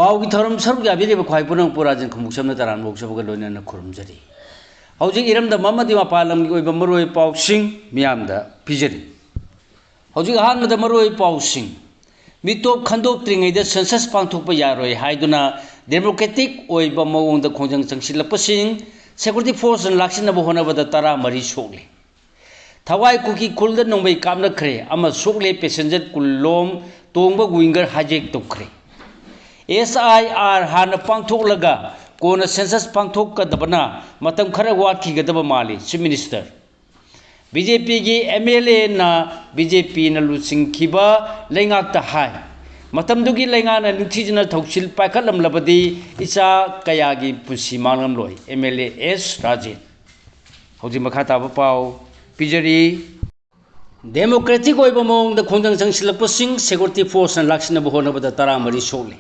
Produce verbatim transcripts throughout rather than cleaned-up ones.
ꯄꯥꯎꯒꯤ ꯊꯧꯔꯝ ꯁꯔꯨꯛ ꯌꯥꯕꯤꯔꯤꯕ ꯈ꯭ꯋꯥꯏ ꯄꯨꯝꯅꯃꯛꯄꯨ ꯔꯥꯖꯦꯟ ꯈꯣꯡꯎꯞꯁꯝꯅ ꯇꯔꯥꯝꯅ ꯑꯣꯛꯆꯕꯒ ꯂꯣꯏꯅꯅ ꯈꯨꯔꯨꯝꯖꯔꯤ꯫ ꯍꯧꯖꯤꯛ ꯏꯔꯝꯗꯝ ꯑꯃꯗꯤ ꯃꯄꯥꯟ ꯂꯝꯒꯤ ꯑꯣꯏꯕ ꯃꯔꯨꯑꯣꯏꯕ ꯄꯥꯎꯁꯤꯡ ꯃꯤꯌꯥꯝꯗ ꯄꯤꯖꯔꯤ꯫ ꯍꯧꯖꯤꯛ ꯑꯍꯥꯟꯕꯗ ꯃꯔꯨꯑꯣꯏꯕ ꯄꯥꯎꯁꯤꯡ꯫ ꯃꯤꯇꯣꯞ ꯈꯟꯗꯣꯛꯇ꯭ꯔꯤꯉꯩꯗ ꯁꯦꯟꯁꯁ ꯄꯥꯡꯊꯣꯛꯄ ꯌꯥꯔꯣꯏ ꯍꯥꯏꯗꯨꯅ ꯗꯦꯃꯣꯀ꯭ꯔꯦꯇꯤꯛ ꯑꯣꯏꯕ ꯃꯑꯣꯡꯗ ꯈꯣꯡꯖꯪ ꯆꯪꯁꯤꯜꯂꯛꯄꯁꯤꯡ ꯁꯦꯀ꯭ꯌꯨꯔꯤꯇꯤ ꯐꯣꯔꯁꯅ ꯂꯥꯛꯁꯤꯟꯅꯕ ꯍꯣꯠꯅꯕꯗ ꯇꯔꯥꯃꯔꯤ ꯁꯣꯛꯂꯦ꯫ ꯊꯋꯥꯏ ꯀꯨꯀꯤ ꯈꯨꯜꯗ ꯅꯣꯡꯃꯩ ꯀꯥꯞꯅꯈ꯭ꯔꯦ ꯑꯃ ꯁꯣꯛꯂꯦ꯫ ꯄꯦꯁꯦꯟꯖꯔ ꯀꯨꯟꯂꯣꯝ ꯇꯣꯡꯕ ꯋꯤꯡꯒꯔ ꯍꯥꯏꯖꯦꯛ ꯇꯧꯈ꯭ꯔꯦ꯫ ꯑꯦꯁ ꯑꯥꯏ ꯑꯥꯔ ꯍꯥꯟꯅ ꯄꯥꯡꯊꯣꯛꯂꯒ ꯀꯣꯟꯅ ꯁꯦꯟꯁꯁ ꯄꯥꯡꯊꯣꯛꯀꯗꯕꯅ ꯃꯇꯝ ꯈꯔ ꯋꯥꯠꯈꯤꯒꯗꯕ ꯃꯥꯜꯂꯤ, ꯆꯤꯐ ꯃꯤꯅꯤꯁꯇꯔ꯫ ꯕꯤ ꯖꯦ ꯄꯤꯒꯤ ꯑꯦꯝ ꯑꯦꯜ ꯑꯦꯅ ꯕꯤ ꯖꯦ ꯄꯤꯅ ꯂꯨꯆꯤꯡꯈꯤꯕ ꯂꯩꯉꯥꯛꯇ ꯍꯥꯏ, ꯃꯇꯝꯗꯨꯒꯤ ꯂꯩꯉꯥꯛꯅ ꯅꯤꯡꯊꯤꯖꯅ ꯊꯧꯁꯤꯜ ꯄꯥꯏꯈꯠꯂꯝꯂꯕꯗꯤ ꯏꯆꯥ ꯀꯌꯥꯒꯤ ꯄꯨꯟꯁꯤ ꯃꯥꯡꯂꯝꯂꯣꯏ꯫ M L A S Rajen. ꯍꯧꯖꯤꯛ ꯃꯈꯥ ꯇꯥꯕ ꯄꯥꯎ ꯄꯤꯖꯔꯤ꯫ ꯗꯦꯃꯣꯀ꯭ꯔꯦꯇꯤꯛ ꯑꯣꯏꯕ ꯃꯑꯣꯡꯗ ꯈꯣꯡꯖꯪ ꯆꯪꯁꯤꯜꯂꯛꯄꯁꯤꯡ ꯁꯦꯀ꯭ꯌꯨꯔꯤꯇꯤ ꯐꯣꯔꯁꯅ ꯂꯥꯛꯁꯤꯟꯅꯕ ꯍꯣꯠꯅꯕꯗ ꯇꯔꯥꯃꯔꯤ ꯁꯣꯛꯂꯤ꯫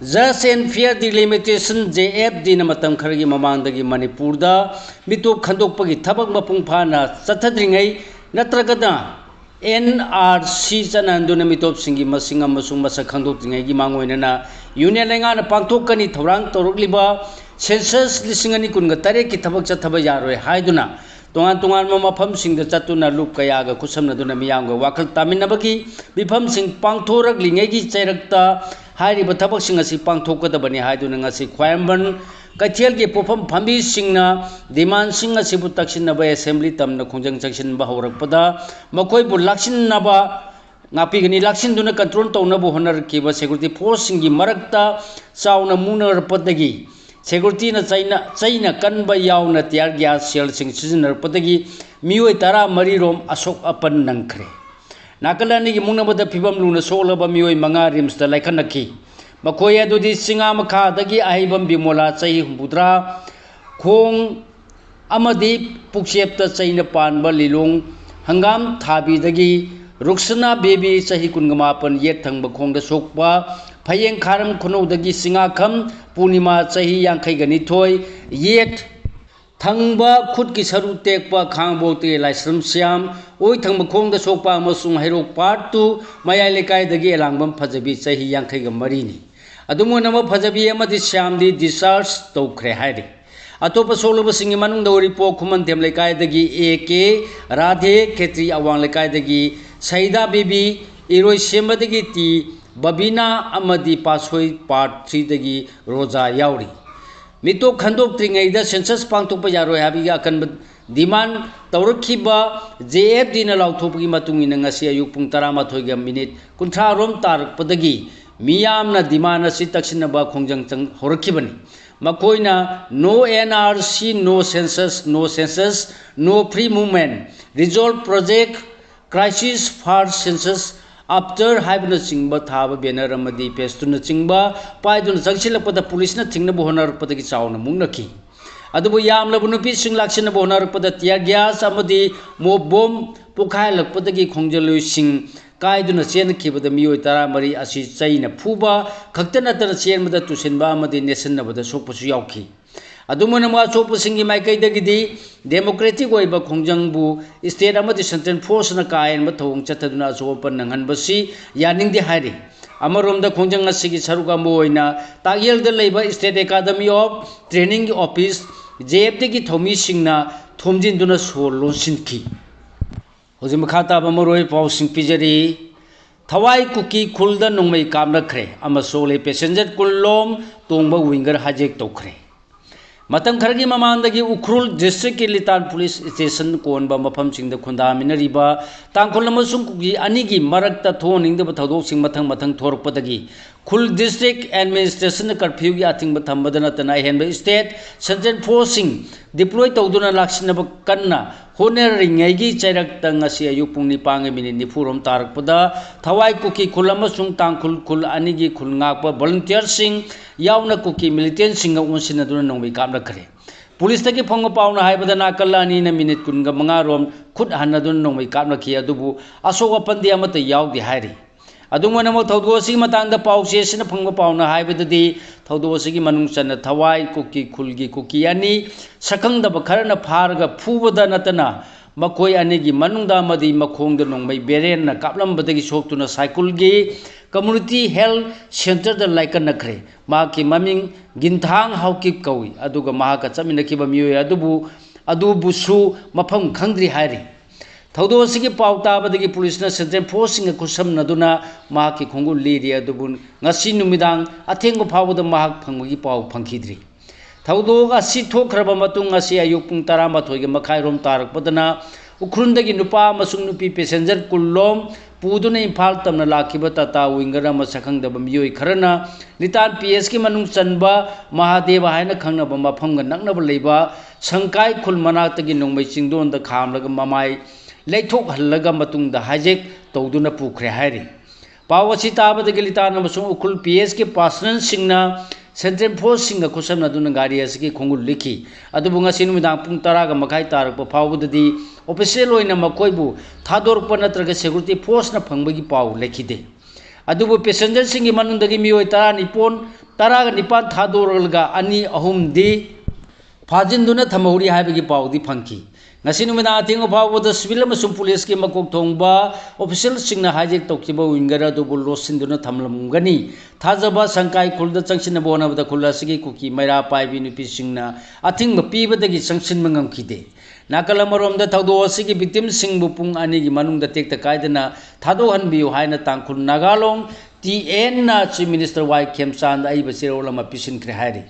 Just and fair delimitation, J F ꯗꯤꯅ ꯃꯇꯝ ꯈꯔꯒꯤ ꯃꯃꯥꯡꯗꯒꯤ ꯃꯅꯤꯄꯨꯔꯗ ꯃꯤꯇꯣꯞ ꯈꯟꯗꯣꯛꯄꯒꯤ ꯊꯕꯛ ꯃꯄꯨꯡ ꯐꯥꯅ ꯆꯠꯊꯗ꯭ꯔꯤꯉꯩ ꯅꯠꯇ꯭ꯔꯒꯅ ꯑꯦꯟ ꯑꯥꯔ ꯁꯤ ꯆꯠꯅꯍꯟꯗꯨꯅ ꯃꯤꯇꯣꯞꯁꯤꯡꯒꯤ ꯃꯁꯤꯡ ꯑꯃꯁꯨꯡ ꯃꯁꯛ ꯈꯪꯗꯣꯛꯇ꯭ꯔꯤꯉꯩꯒꯤ ꯃꯥꯡꯑꯣꯏꯅꯅ ꯌꯨꯅꯤꯌꯟ ꯂꯩꯉꯥꯛꯅ ꯄꯥꯡꯊꯣꯛꯀꯅꯤ ꯊꯧꯔꯥꯡ ꯇꯧꯔꯛꯂꯤꯕ ꯁꯦꯟꯁꯁ ꯂꯤꯁꯤꯡ ꯑꯅꯤ ꯀꯨꯟꯒ ꯇꯔꯦꯠꯀꯤ ꯊꯕꯛ ꯆꯠꯊꯕ ꯌꯥꯔꯣꯏ ꯍꯥꯏꯗꯨꯅ ꯇꯣꯉꯥꯟ ꯇꯣꯉꯥꯟꯕ ꯃꯐꯝꯁꯤꯡꯗ ꯆꯠꯇꯨꯅ ꯂꯨꯞ ꯀꯌꯥꯒ ꯈꯨꯠꯁꯝꯅꯗꯨꯅ ꯃꯤꯌꯥꯝꯒ ꯋꯥꯈꯜ ꯇꯥꯃꯤꯟꯅꯕꯒꯤ ꯃꯤꯐꯝꯁꯤꯡ ꯄꯥꯡꯊꯣꯔꯛꯂꯤꯉꯩꯒꯤ ꯆꯩꯔꯛꯇ ꯍꯥꯏꯔꯤꯕ ꯊꯕꯛꯁꯤꯡ ꯑꯁꯤ ꯄꯥꯡꯊꯣꯛꯀꯗꯕꯅꯤ ꯍꯥꯏꯗꯨꯅ ꯉꯁꯤ ꯈ꯭ꯋꯥꯏꯔꯝꯕꯟ ꯀꯩꯊꯦꯜꯒꯤ ꯄꯣꯠꯐꯝ ꯐꯝꯕꯤꯁꯤꯡꯅ ꯗꯤꯃꯥꯟꯁꯤꯡ ꯑꯁꯤꯕꯨ ꯇꯛꯁꯤꯟꯅꯕ ꯑꯦꯁꯦꯝꯕ꯭ꯂꯤ ꯇꯝꯅ ꯈꯣꯡꯖꯪ ꯆꯪꯁꯤꯟꯕ ꯍꯧꯔꯛꯄꯗ ꯃꯈꯣꯏꯕꯨ ꯂꯥꯛꯁꯤꯟꯅꯕ ꯉꯥꯛꯄꯤꯒꯅꯤ꯫ ꯂꯥꯛꯁꯤꯟꯗꯨꯅ ꯀꯟꯇ꯭ꯔꯣꯜ ꯇꯧꯅꯕ ꯍꯣꯠꯅꯔꯛꯈꯤꯕ ꯁꯦꯀ꯭ꯌꯨꯔꯤꯇꯤ ꯐꯣꯔꯁꯁꯤꯡꯒꯤ ꯃꯔꯛꯇ ꯆꯥꯎꯅ ꯃꯨꯛꯅꯔꯛꯄꯗꯒꯤ ꯁꯦꯀ꯭ꯌꯨꯔꯤꯇꯤꯅ ꯆꯩꯅ, ꯆꯩꯅ ꯀꯟꯕ ꯌꯥꯎꯅ ꯇꯤꯌꯥꯔ ꯒ꯭ꯌꯥꯁ ꯁꯦꯜꯁꯤꯡ ꯁꯤꯖꯤꯟꯅꯔꯛꯄꯗꯒꯤ ꯃꯤꯑꯣꯏ ꯇꯔꯥꯃꯔꯤ ꯔꯣꯝ ꯑꯁꯣꯛ ꯑꯄꯟ ꯅꯪꯈ꯭ꯔꯦ꯫ ꯅꯥꯀꯜ ꯑꯅꯤꯒꯤ ꯃꯨꯛꯅꯕꯗ ꯐꯤꯕꯝ ꯂꯨꯅ ꯁꯣꯛꯂꯕ ꯃꯤꯑꯣꯏ ꯃꯉꯥ ꯔꯤꯝꯁꯇ ꯂꯥꯏꯈꯠꯅꯈꯤ꯫ ꯃꯈꯣꯏ ꯑꯗꯨꯗꯤ ꯆꯤꯉꯥ ꯃꯈꯥꯗꯒꯤ ꯑꯍꯩꯕꯝ ꯕꯤꯃꯣꯂꯥ, ꯆꯍꯤ ꯍꯨꯝꯐꯨꯇꯔꯥ, ꯈꯣꯡ ꯑꯃꯗꯤ ꯄꯨꯛꯆꯦꯞꯇ ꯆꯩꯅ ꯄꯥꯟꯕ ꯂꯤꯂꯣꯡ ꯍꯪꯒꯥꯝ ꯊꯥꯕꯤꯗꯒꯤ ꯔꯨꯛꯁꯅꯥ ꯕꯦꯕꯤ, ꯆꯍꯤ ꯀꯨꯟꯒ ꯃꯥꯄꯟ, ꯌꯦꯠ ꯊꯪꯕ ꯈꯣꯡꯗ ꯁꯣꯛꯄ, ꯐꯌꯦꯡ ꯈꯥꯔꯝ ꯈꯨꯅꯧꯗꯒꯤ ꯆꯤꯉꯥꯈꯝ ꯄꯨꯔꯅꯤꯃꯥ, ꯆꯍꯤ ꯌꯥꯡꯈꯩꯒ ꯅꯤꯊꯣꯏ, ꯌꯦꯠ ꯊꯪꯕ ꯈꯨꯠꯀꯤ ꯁꯔꯨ ꯇꯦꯛꯄ, ꯈꯥꯡꯕꯣꯛꯇꯒꯤ ꯂꯥꯏꯁ꯭ꯔꯝ ꯁ꯭ꯌꯥꯝ, ꯑꯣꯏ ꯊꯪꯕ ꯈꯣꯡꯗ ꯁꯣꯛꯄ ꯑꯃꯁꯨꯡ ꯍꯩꯔꯣꯛ ꯄꯥꯔꯠ ꯇꯨ ꯃꯌꯥꯏ ꯂꯩꯀꯥꯏꯗꯒꯤ ꯑꯦꯂꯥꯡꯕꯝ ꯐꯖꯕꯤ, ꯆꯍꯤ ꯌꯥꯡꯈꯩꯒ ꯃꯔꯤꯅꯤ꯫ ꯑꯗꯨꯝ ꯑꯣꯏꯅꯃꯛ, ꯐꯖꯕꯤ ꯑꯃꯗꯤ ꯁ꯭ꯌꯥꯝꯗꯤ discharge ꯇꯧꯈ꯭ꯔꯦ ꯍꯥꯏꯔꯤ꯫ ꯑꯇꯣꯞꯄ ꯁꯣꯛꯂꯕꯁꯤꯡꯒꯤ ꯃꯅꯨꯡꯗ ꯎꯔꯤꯄꯣꯛ ꯈꯨꯃꯟꯊꯦꯝ ꯂꯩꯀꯥꯏꯗꯒꯤ ꯑꯦ ꯀꯦ, ꯔꯥꯙꯦ ꯈꯦꯇ꯭ꯔꯤ ꯑꯋꯥꯡ ꯂꯩꯀꯥꯏꯗꯒꯤ ꯁꯍꯤꯗꯥ ꯕꯤꯕꯤ, ꯏꯔꯣꯏꯁꯦꯝꯕꯗꯒꯤ ꯇꯤ ꯕꯕꯤꯅꯥ ꯑꯃꯗꯤ ꯄꯥꯠꯁꯣꯏ part three ꯗꯒꯤ ꯔꯣꯖꯥ ꯌꯥꯎꯔꯤ꯫ ꯃꯤꯇꯣꯞ ꯈꯟꯗꯣꯛꯇ꯭ꯔꯤꯉꯩꯗ census ꯄꯥꯡꯊꯣꯛꯄ ꯌꯥꯔꯣꯏ ꯍꯥꯏꯕꯒꯤ ꯑꯀꯟꯕ demand ꯇꯧꯔꯛꯈꯤꯕ J F D ꯅ ꯂꯥꯎꯊꯣꯛꯄꯒꯤ ꯃꯇꯨꯡ ꯏꯟꯅ, ꯉꯁꯤ ꯑꯌꯨꯛ ꯄꯨꯡ ꯇꯔꯥꯃꯥꯊꯣꯏꯒ minute ꯀꯨꯟꯊ꯭ꯔꯥ ꯔꯣꯝ ꯇꯥꯔꯛꯄꯗꯒꯤ ꯃꯤꯌꯥꯝꯅ demand ꯑꯁꯤ ꯇꯛꯁꯤꯟꯅꯕ ꯈꯣꯡꯖꯪ ꯆꯪ ꯍꯧꯔꯛꯈꯤꯕꯅꯤ꯫ ꯃꯈꯣꯏꯅ "No N R C, no census, no census, no free movement, resolve project crisis for census after" ꯍꯥꯏꯕꯅꯆꯤꯡꯕ ꯊꯥꯕ banner ꯑꯃꯗꯤ flag ꯅꯆꯤꯡꯕ ꯄꯥꯏꯗꯨꯅ ꯆꯪꯁꯤꯜꯂꯛꯄꯗ ꯄꯨꯂꯤꯁꯅ ꯊꯤꯡꯅꯕ ꯍꯣꯠꯅꯔꯛꯄꯗꯒꯤ ꯆꯥꯎꯅ ꯃꯨꯛꯅꯈꯤ꯫ ꯑꯗꯨꯕꯨ ꯌꯥꯝꯂꯕ ꯅꯨꯄꯤꯁꯤꯡ ꯂꯥꯛꯁꯤꯟꯅꯕ ꯍꯣꯠꯅꯔꯛꯄꯗ tear gas ꯑꯃꯗꯤ mob bomb ꯄꯣꯈꯥꯏꯍꯜꯂꯛꯄꯗꯒꯤ ꯈꯣꯡꯖꯜꯂꯣꯏꯁꯤꯡ ꯀꯥꯏꯗꯨꯅ ꯆꯦꯟꯈꯤꯕꯗ ꯃꯤꯑꯣꯏ ꯇꯔꯥꯃꯔꯤ ꯑꯁꯤ ꯆꯩꯅ ꯐꯨꯕ ꯈꯛꯇ ꯅꯠꯇꯅ ꯆꯦꯟꯕꯗ ꯇꯨꯁꯤꯟꯕ ꯑꯃꯗꯤ ꯅꯦꯠꯁꯤꯟꯅꯕꯗ ꯁꯣꯛꯄꯁꯨ ꯌꯥꯎꯈꯤ꯫ ꯑꯗꯨꯝ ꯑꯣꯏꯅꯃꯛ, ꯑꯁꯣꯛꯄꯁꯤꯡꯒꯤ ꯃꯥꯏꯀꯩꯗꯒꯤꯗꯤ democratic ꯑꯣꯏꯕ ꯈꯣꯡꯖꯪꯕꯨ state ꯑꯃꯗꯤ central force ꯅ ꯀꯥ ꯍꯦꯟꯕ ꯊꯧꯑꯣꯡ ꯆꯠꯊꯗꯨꯅ ꯑꯁꯣꯛ ꯑꯄꯟ ꯅꯪꯍꯟꯕꯁꯤ ꯌꯥꯅꯤꯡꯗꯦ ꯍꯥꯏꯔꯤ꯫ ꯑꯃꯔꯣꯝꯗ, ꯈꯣꯡꯖꯪ ꯑꯁꯤꯒꯤ ꯁꯔꯨꯛ ꯑꯃ ꯑꯣꯏꯅ ꯇꯥꯛꯌꯦꯜꯗ ꯂꯩꯕ State Academy of Training Office, J F D ꯒꯤ ꯊꯧꯃꯤꯁꯤꯡꯅ ꯊꯣꯝꯖꯤꯟꯗꯨꯅ ꯁꯣ ꯂꯣꯟꯁꯤꯟꯈꯤ꯫ ꯍꯧꯖꯤꯛ ꯃꯈꯥ ꯇꯥꯕ ꯃꯔꯨꯑꯣꯏꯕ ꯄꯥꯎꯁꯤꯡ ꯄꯤꯖꯔꯤ꯫ ꯊꯋꯥꯏ ꯀꯨꯀꯤ ꯈꯨꯜꯗ ꯅꯣꯡꯃꯩ ꯀꯥꯞꯅꯈ꯭ꯔꯦ꯫ ꯑꯃ ꯁꯣꯛꯂꯦ꯫ Passenger ꯀꯨꯟꯂꯣꯝ ꯇꯣꯡꯕ winger hijack ꯇꯧꯈ꯭ꯔꯦ꯫ ꯃꯇꯝ ꯈꯔꯒꯤ ꯃꯃꯥꯡꯗꯒꯤ ꯎꯈ꯭ꯔꯨꯜ district ꯀꯤ ꯂꯤꯇꯥꯟ police station ꯀꯣꯟꯕ ꯃꯐꯝꯁꯤꯡꯗ ꯈꯨꯟꯗꯥꯃꯤꯟꯅꯔꯤꯕ ꯇꯥꯡꯈꯨꯜ ꯑꯃꯁꯨꯡ ꯀꯨꯀꯤ ꯑꯅꯤꯒꯤ ꯃꯔꯛꯇ ꯊꯣꯛꯍꯟꯅꯤꯡꯗꯕ ꯊꯧꯗꯣꯛꯁꯤꯡ ꯃꯊꯪ ꯃꯊꯪ ꯊꯣꯔꯛꯄꯗꯒꯤ ꯈꯨꯜ district administration ꯅ curfew ꯒꯤ ꯑꯊꯤꯡꯕ ꯊꯝꯕꯗ ꯅꯠꯇꯅ ꯑꯍꯦꯟꯕ state central force ꯁꯤꯡ deploy ꯇꯧꯗꯨꯅ ꯂꯥꯛꯁꯤꯟꯅꯕ ꯀꯟꯅ ꯍꯣꯠꯅꯔꯤꯉꯩꯒꯤ ꯆꯩꯔꯛꯇ ꯉꯁꯤ ꯑꯌꯨꯛ ꯄꯨꯡ ꯅꯤꯄꯥꯟꯒ minute ꯅꯤꯐꯨ ꯔꯣꯝ ꯇꯥꯔꯛꯄꯗ ꯊꯋꯥꯏ ꯀꯨꯀꯤ ꯈꯨꯜ ꯑꯃꯁꯨꯡ ꯇꯥꯡꯈꯨꯜ ꯈꯨꯜ ꯑꯅꯤꯒꯤ ꯈꯨꯜ ꯉꯥꯛꯄ volunteer ꯁꯤꯡ ꯌꯥꯎꯅ ꯀꯨꯀꯤ militant ꯁꯤꯡꯒ ꯑꯣꯟꯁꯤꯟꯅꯗꯨꯅ ꯅꯣꯡꯃꯩ ꯀꯥꯞꯅꯈ꯭ꯔꯦ꯫ ꯄꯨꯂꯤꯁꯇꯒꯤ ꯐꯪꯕ ꯄꯥꯎꯅ ꯍꯥꯏꯕꯗ, ꯅꯥꯀꯜ ꯑꯅꯤꯅ minute ꯀꯨꯟꯒ ꯃꯉꯥ ꯔꯣꯝ ꯈꯨꯠ ꯍꯟꯅꯗꯨꯅ ꯅꯣꯡꯃꯩ ꯀꯥꯞꯅꯈꯤ꯫ ꯑꯗꯨꯕꯨ ꯑꯁꯣꯛ ꯑꯄꯟꯗꯤ ꯑꯃꯠꯇ ꯌꯥꯎꯗꯦ ꯍꯥꯏꯔꯤ꯫ ꯑꯗꯨꯝ ꯑꯣꯏꯅꯃꯛ, ꯊꯧꯗꯣꯛ ꯑꯁꯤꯒꯤ ꯃꯇꯥꯡꯗ ꯄꯥꯎ ꯆꯦꯁꯤꯅ ꯐꯪꯕ ꯄꯥꯎꯅ ꯍꯥꯏꯕꯗꯗꯤ, ꯊꯧꯗꯣꯛ ꯑꯁꯤꯒꯤ ꯃꯅꯨꯡ ꯆꯟꯅ ꯊꯋꯥꯏ ꯀꯨꯀꯤ ꯈꯨꯜꯒꯤ ꯀꯨꯀꯤ ꯑꯅꯤ ꯁꯛꯈꯪꯗꯕ ꯈꯔꯅ ꯐꯥꯔꯒ ꯐꯨꯕꯗ ꯅꯠꯇꯅ, ꯃꯈꯣꯏ ꯑꯅꯤꯒꯤ ꯃꯅꯨꯡꯗ ꯑꯃꯗꯤ ꯃꯈꯣꯡꯗ ꯅꯣꯡꯃꯩ ꯕꯦꯔꯦꯟꯅ ꯀꯥꯞꯂꯝꯕꯗꯒꯤ ꯁꯣꯛꯇꯨꯅ ꯁꯥꯏꯀꯨꯜꯒꯤ Community Health Centreꯗ ꯂꯥꯏꯀꯠꯅꯈ꯭ꯔꯦ꯫ ꯃꯍꯥꯛꯀꯤ ꯃꯃꯤꯡ ꯒꯤꯟꯊꯥꯡ ꯍꯥꯎꯀꯤꯞ ꯀꯧꯏ, ꯑꯗꯨꯒ ꯃꯍꯥꯛꯀ ꯆꯠꯃꯤꯟꯅꯈꯤꯕ ꯃꯤꯑꯣꯏ ꯑꯗꯨꯕꯨ, ꯑꯗꯨꯕꯨꯁꯨ ꯃꯐꯝ ꯈꯪꯗ꯭ꯔꯤ ꯍꯥꯏꯔꯤ꯫ ꯊꯧꯗꯣꯛ ꯑꯁꯤꯒꯤ ꯄꯥꯎ ꯇꯥꯕꯗꯒꯤ ꯄꯨꯂꯤꯁꯅ Central Forceꯁꯤꯡꯒ ꯈꯨꯠꯁꯝꯅꯗꯨꯅ ꯃꯍꯥꯛꯀꯤ ꯈꯣꯡꯒꯨꯜ ꯂꯤꯔꯤ, ꯑꯗꯨꯕꯨ ꯉꯁꯤ ꯅꯨꯃꯤꯗꯥꯡ ꯑꯊꯦꯡꯕ ꯐꯥꯎꯕꯗ ꯃꯍꯥꯛ ꯐꯪꯕꯒꯤ ꯄꯥꯎ ꯐꯪꯈꯤꯗ꯭ꯔꯤ꯫ ꯊꯧꯗꯣꯛ ꯑꯁꯤ ꯊꯣꯛꯈ꯭ꯔꯕ ꯃꯇꯨꯡ, ꯉꯁꯤ ꯑꯌꯨꯛ ꯄꯨꯡ ꯇꯔꯥꯃꯥꯊꯣꯏꯒ ꯃꯈꯥꯏꯔꯣꯝ ꯇꯥꯔꯛꯄꯗꯅ ꯎꯈ꯭ꯔꯨꯜꯗꯒꯤ ꯅꯨꯄꯥ ꯑꯃꯁꯨꯡ ꯅꯨꯄꯤ passenger ꯀꯨꯟ ꯂꯣꯝ ꯄꯨꯗꯨꯅ ꯏꯝꯐꯥꯜ ꯇꯝꯅ ꯂꯥꯛꯈꯤꯕ Tata Winger ꯑꯃ ꯁꯛꯈꯪꯗꯕ ꯃꯤꯑꯣꯏ ꯈꯔꯅ ꯂꯤꯇꯥꯟ PSꯀꯤ ꯃꯅꯨꯡ ꯆꯟꯕ ꯃꯍꯥꯗꯦꯕ ꯍꯥꯏꯅ ꯈꯪꯅꯕ ꯃꯐꯝꯒ ꯅꯛꯅꯕ ꯂꯩꯕ ꯁꯪꯀꯥꯏ ꯈꯨꯜ ꯃꯅꯥꯛꯇꯒꯤ ꯅꯣꯡꯃꯩ ꯆꯤꯡꯗꯣꯟꯗ ꯈꯥꯝꯂꯒ ꯃꯃꯥꯏ ꯂꯩꯊꯣꯛꯍꯜꯂꯒ ꯃꯇꯨꯡꯗ hijack ꯇꯧꯗꯨꯅ ꯄꯨꯈ꯭ꯔꯦ ꯍꯥꯏꯔꯤ꯫ ꯄꯥꯎ ꯑꯁꯤ ꯇꯥꯕꯗꯒꯤ ꯂꯤꯇꯥꯟ ꯑꯃꯁꯨꯡ ꯎꯈ꯭ꯔꯨꯜ PSꯀꯤ personnelꯁꯤꯡꯅ Central Forceꯁꯤꯡꯒ ꯈꯨꯠꯁꯝꯅꯗꯨꯅ ꯒꯥꯔꯤ ꯑꯁꯤꯒꯤ ꯈꯣꯡꯒꯨꯜ ꯂꯤꯈꯤ꯫ ꯑꯗꯨꯕꯨ ꯉꯁꯤ ꯅꯨꯃꯤꯗꯥꯡ ꯄꯨꯡ ꯇꯔꯥꯒ ꯃꯈꯥꯏ ꯇꯥꯔꯛꯄ ꯐꯥꯎꯕꯗꯗꯤ official ꯑꯣꯏꯅ ꯃꯈꯣꯏꯕꯨ ꯊꯥꯗꯣꯔꯛꯄ ꯅꯠꯇ꯭ꯔꯒ security forceꯅ ꯐꯪꯕꯒꯤ ꯄꯥꯎ ꯂꯩꯈꯤꯗꯦ꯫ ꯑꯗꯨꯕꯨ passengerꯁꯤꯡꯒꯤ ꯃꯅꯨꯡꯗꯒꯤ ꯃꯤꯑꯣꯏ ꯇꯔꯥꯅꯤꯄꯥꯟ, ꯇꯔꯥꯒ ꯅꯤꯄꯥꯟ ꯊꯥꯗꯣꯔꯛꯂꯒ ꯑꯅꯤ ꯑꯍꯨꯝꯗꯤ ꯐꯥꯖꯤꯟꯗꯨꯅ ꯊꯝꯍꯧꯔꯤ ꯍꯥꯏꯕꯒꯤ ꯄꯥꯎꯗꯤ ꯐꯪꯈꯤ꯫ ꯉꯁꯤ ꯅꯨꯃꯤꯗꯥꯡ ꯑꯊꯦꯡꯕ ꯐꯥꯎꯕꯗ civil ꯑꯃꯁꯨꯡ ꯄꯨꯂꯤꯁꯀꯤ ꯃꯀꯣꯛ ꯊꯣꯡꯕ officialꯁꯤꯡꯅ hijack ꯇꯧꯈꯤꯕ Winger ꯑꯗꯨꯕꯨ ꯂꯣꯠꯁꯤꯟꯗꯨꯅ ꯊꯝꯂꯝꯒꯅꯤ꯫ ꯊꯥꯖꯕ ꯁꯪꯀꯥꯏ ꯈꯨꯜꯗ ꯆꯪꯁꯤꯟꯅꯕ ꯍꯣꯠꯅꯕꯗ ꯈꯨꯜ ꯑꯁꯤꯒꯤ ꯀꯨꯀꯤ ꯃꯩꯔꯥ ꯄꯥꯏꯕꯤ ꯅꯨꯄꯤꯁꯤꯡꯅ ꯑꯊꯤꯡꯕ ꯄꯤꯕꯗꯒꯤ ꯆꯪꯁꯤꯟꯕ ꯉꯝꯈꯤꯗꯦ꯫ ꯅꯥꯀꯜ ꯑꯃꯔꯣꯝꯗ ꯊꯧꯗꯣꯛ ꯑꯁꯤꯒꯤ victimꯁꯤꯡꯕꯨ ꯄꯨꯡ ꯑꯅꯤꯒꯤ ꯃꯅꯨꯡꯗ ꯇꯦꯛꯇ ꯀꯥꯏꯗꯅ ꯊꯥꯗꯣꯛꯍꯟꯕꯤꯌꯨ ꯍꯥꯏꯅ ꯇꯥꯡꯈꯨꯜ ꯅꯥꯒꯥꯂꯣꯡ TNꯅ Chief Minister ꯋꯥꯏ ꯈꯦꯝꯆꯥꯟꯗ ꯑꯏꯕ ꯆꯦꯔꯣꯜ ꯑꯃ ꯄꯤꯁꯤꯟꯈ꯭ꯔꯦ ꯍꯥꯏꯔꯤ꯫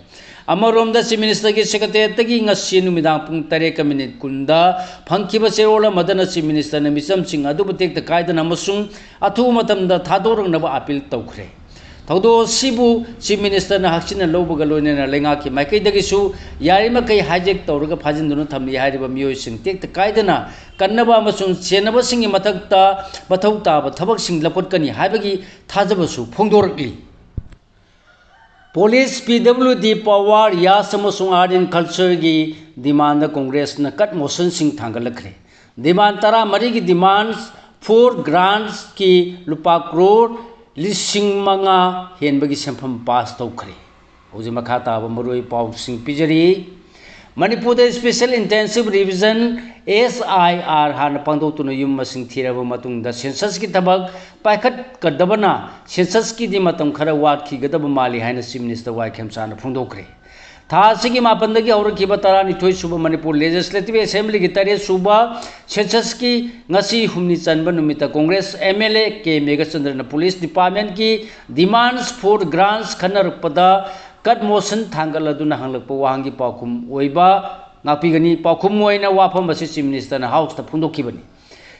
ꯑꯃꯔꯣꯝꯗ Chief Ministerꯒꯤ secretariatꯇꯒꯤ ꯉꯁꯤ ꯅꯨꯃꯤꯗꯥꯡ ꯄꯨꯡ ꯇꯔꯦꯠꯀ minute ꯀꯨꯟꯗ ꯐꯪꯈꯤꯕ ꯆꯦꯔꯣꯜ ꯑꯃꯗꯅ Chief Ministerꯅ ꯃꯤꯆꯝꯁꯤꯡ ꯑꯗꯨꯕꯨ ꯇꯦꯛꯇ ꯀꯥꯏꯗꯅ ꯑꯃꯁꯨꯡ ꯑꯊꯨꯕ ꯃꯇꯝꯗ ꯊꯥꯗꯣꯔꯛꯅꯕ appeal ꯇꯧꯈ꯭ꯔꯦ꯫ ꯊꯧꯗꯣꯛ ꯑꯁꯤꯕꯨ Chief Ministerꯅ ꯍꯛꯆꯤꯟꯅ ꯂꯧꯕꯒ ꯂꯣꯏꯅꯅ ꯂꯩꯉꯥꯛꯀꯤ ꯃꯥꯏꯀꯩꯗꯒꯤꯁꯨ ꯌꯥꯔꯤꯃꯈꯩ hijack ꯇꯧꯔꯒ ꯐꯥꯖꯤꯟꯗꯨꯅ ꯊꯝꯂꯤ ꯍꯥꯏꯔꯤꯕ ꯃꯤꯑꯣꯏꯁꯤꯡ ꯇꯦꯛꯇ ꯀꯥꯏꯗꯅ ꯀꯟꯅꯕ ꯑꯃꯁꯨꯡ ꯆꯦꯟꯅꯕꯁꯤꯡꯒꯤ ꯃꯊꯛꯇ ꯃꯊꯧ ꯇꯥꯕ ꯊꯕꯛꯁꯤꯡ ꯂꯧꯈꯠꯀꯅꯤ ꯍꯥꯏꯕꯒꯤ ꯊꯥꯖꯕꯁꯨ ꯐꯣꯡꯗꯣꯔꯛꯂꯤ꯫ Police, PWD, Power, Yash ꯑꯃꯁꯨꯡ Art and Cultureꯒꯤ demandꯗ Congressꯅ cut motionꯁꯤꯡ ꯊꯥꯡꯒꯠꯂꯛꯈ꯭ꯔꯦ꯫ Demand ꯇꯔꯥꯃꯔꯤꯒꯤ demands for grantsꯀꯤ ꯂꯨꯄꯥ ꯀ꯭ꯔꯣꯔ ꯂꯤꯁꯤꯡ ꯃꯉꯥ ꯍꯦꯟꯕꯒꯤ ꯁꯦꯟꯐꯝ pass ꯇꯧꯈ꯭ꯔꯦ꯫ ꯍꯧꯖꯤꯛ ꯃꯈꯥ ꯇꯥꯕ ꯃꯔꯨꯑꯣꯏ ꯄꯥꯎꯁꯤꯡ ꯄꯤꯖꯔꯤ꯫ ꯃꯅꯤꯄꯨꯔꯗ Special Intensive Revision, S I R, ꯍꯥꯟꯅ ꯄꯥꯡꯊꯣꯛꯇꯨꯅ ꯌꯨꯝ ꯃꯁꯤꯡ ꯊꯤꯔꯕ ꯃꯇꯨꯡꯗ ꯁꯦꯟꯁꯁꯀꯤ ꯊꯕꯛ ꯄꯥꯏꯈꯠꯀꯗꯕꯅ ꯁꯦꯟꯁꯁꯀꯤꯗꯤ ꯃꯇꯝ ꯈꯔ ꯋꯥꯠꯈꯤꯒꯗꯕ ꯃꯥꯜꯂꯤ ꯍꯥꯏꯅ Chief Minister ꯋꯥꯏ ꯈꯦꯝꯆꯥꯅ ꯐꯣꯡꯗꯣꯛꯈ꯭ꯔꯦ꯫ ꯊꯥ ꯑꯁꯤꯒꯤ ꯃꯥꯄꯟꯗꯒꯤ ꯍꯧꯔꯛꯈꯤꯕ ꯇꯔꯥꯅꯤꯊꯣꯏ ꯁꯨꯕ ꯃꯅꯤꯄꯨꯔ Legislative Assemblyꯒꯤ ꯇꯔꯦꯠ ꯁꯨꯕ ꯁꯦꯟꯁꯁꯀꯤ ꯉꯁꯤ ꯍꯨꯝꯅꯤ ꯆꯟꯕ ꯅꯨꯃꯤꯠꯇ Congress M L A K ꯃꯦꯘꯆꯟꯗ꯭ꯔꯅ Police Departmentꯀꯤ Demands for Grants ꯈꯟꯅꯔꯛꯄꯗ cut motion ꯊꯥꯡꯒꯠꯂꯗꯨꯅ ꯍꯪꯂꯛꯄ ꯋꯥꯍꯪꯒꯤ ꯄꯥꯎꯈꯨꯝ ꯑꯣꯏꯕ ꯉꯥꯛꯄꯤꯒꯅꯤ꯫ ꯄꯥꯎꯈꯨꯝ ꯑꯣꯏꯅ ꯋꯥꯐꯝ ꯑꯁꯤ Chief Ministerꯅ Houseꯇ ꯐꯣꯡꯗꯣꯛꯈꯤꯕꯅꯤ꯫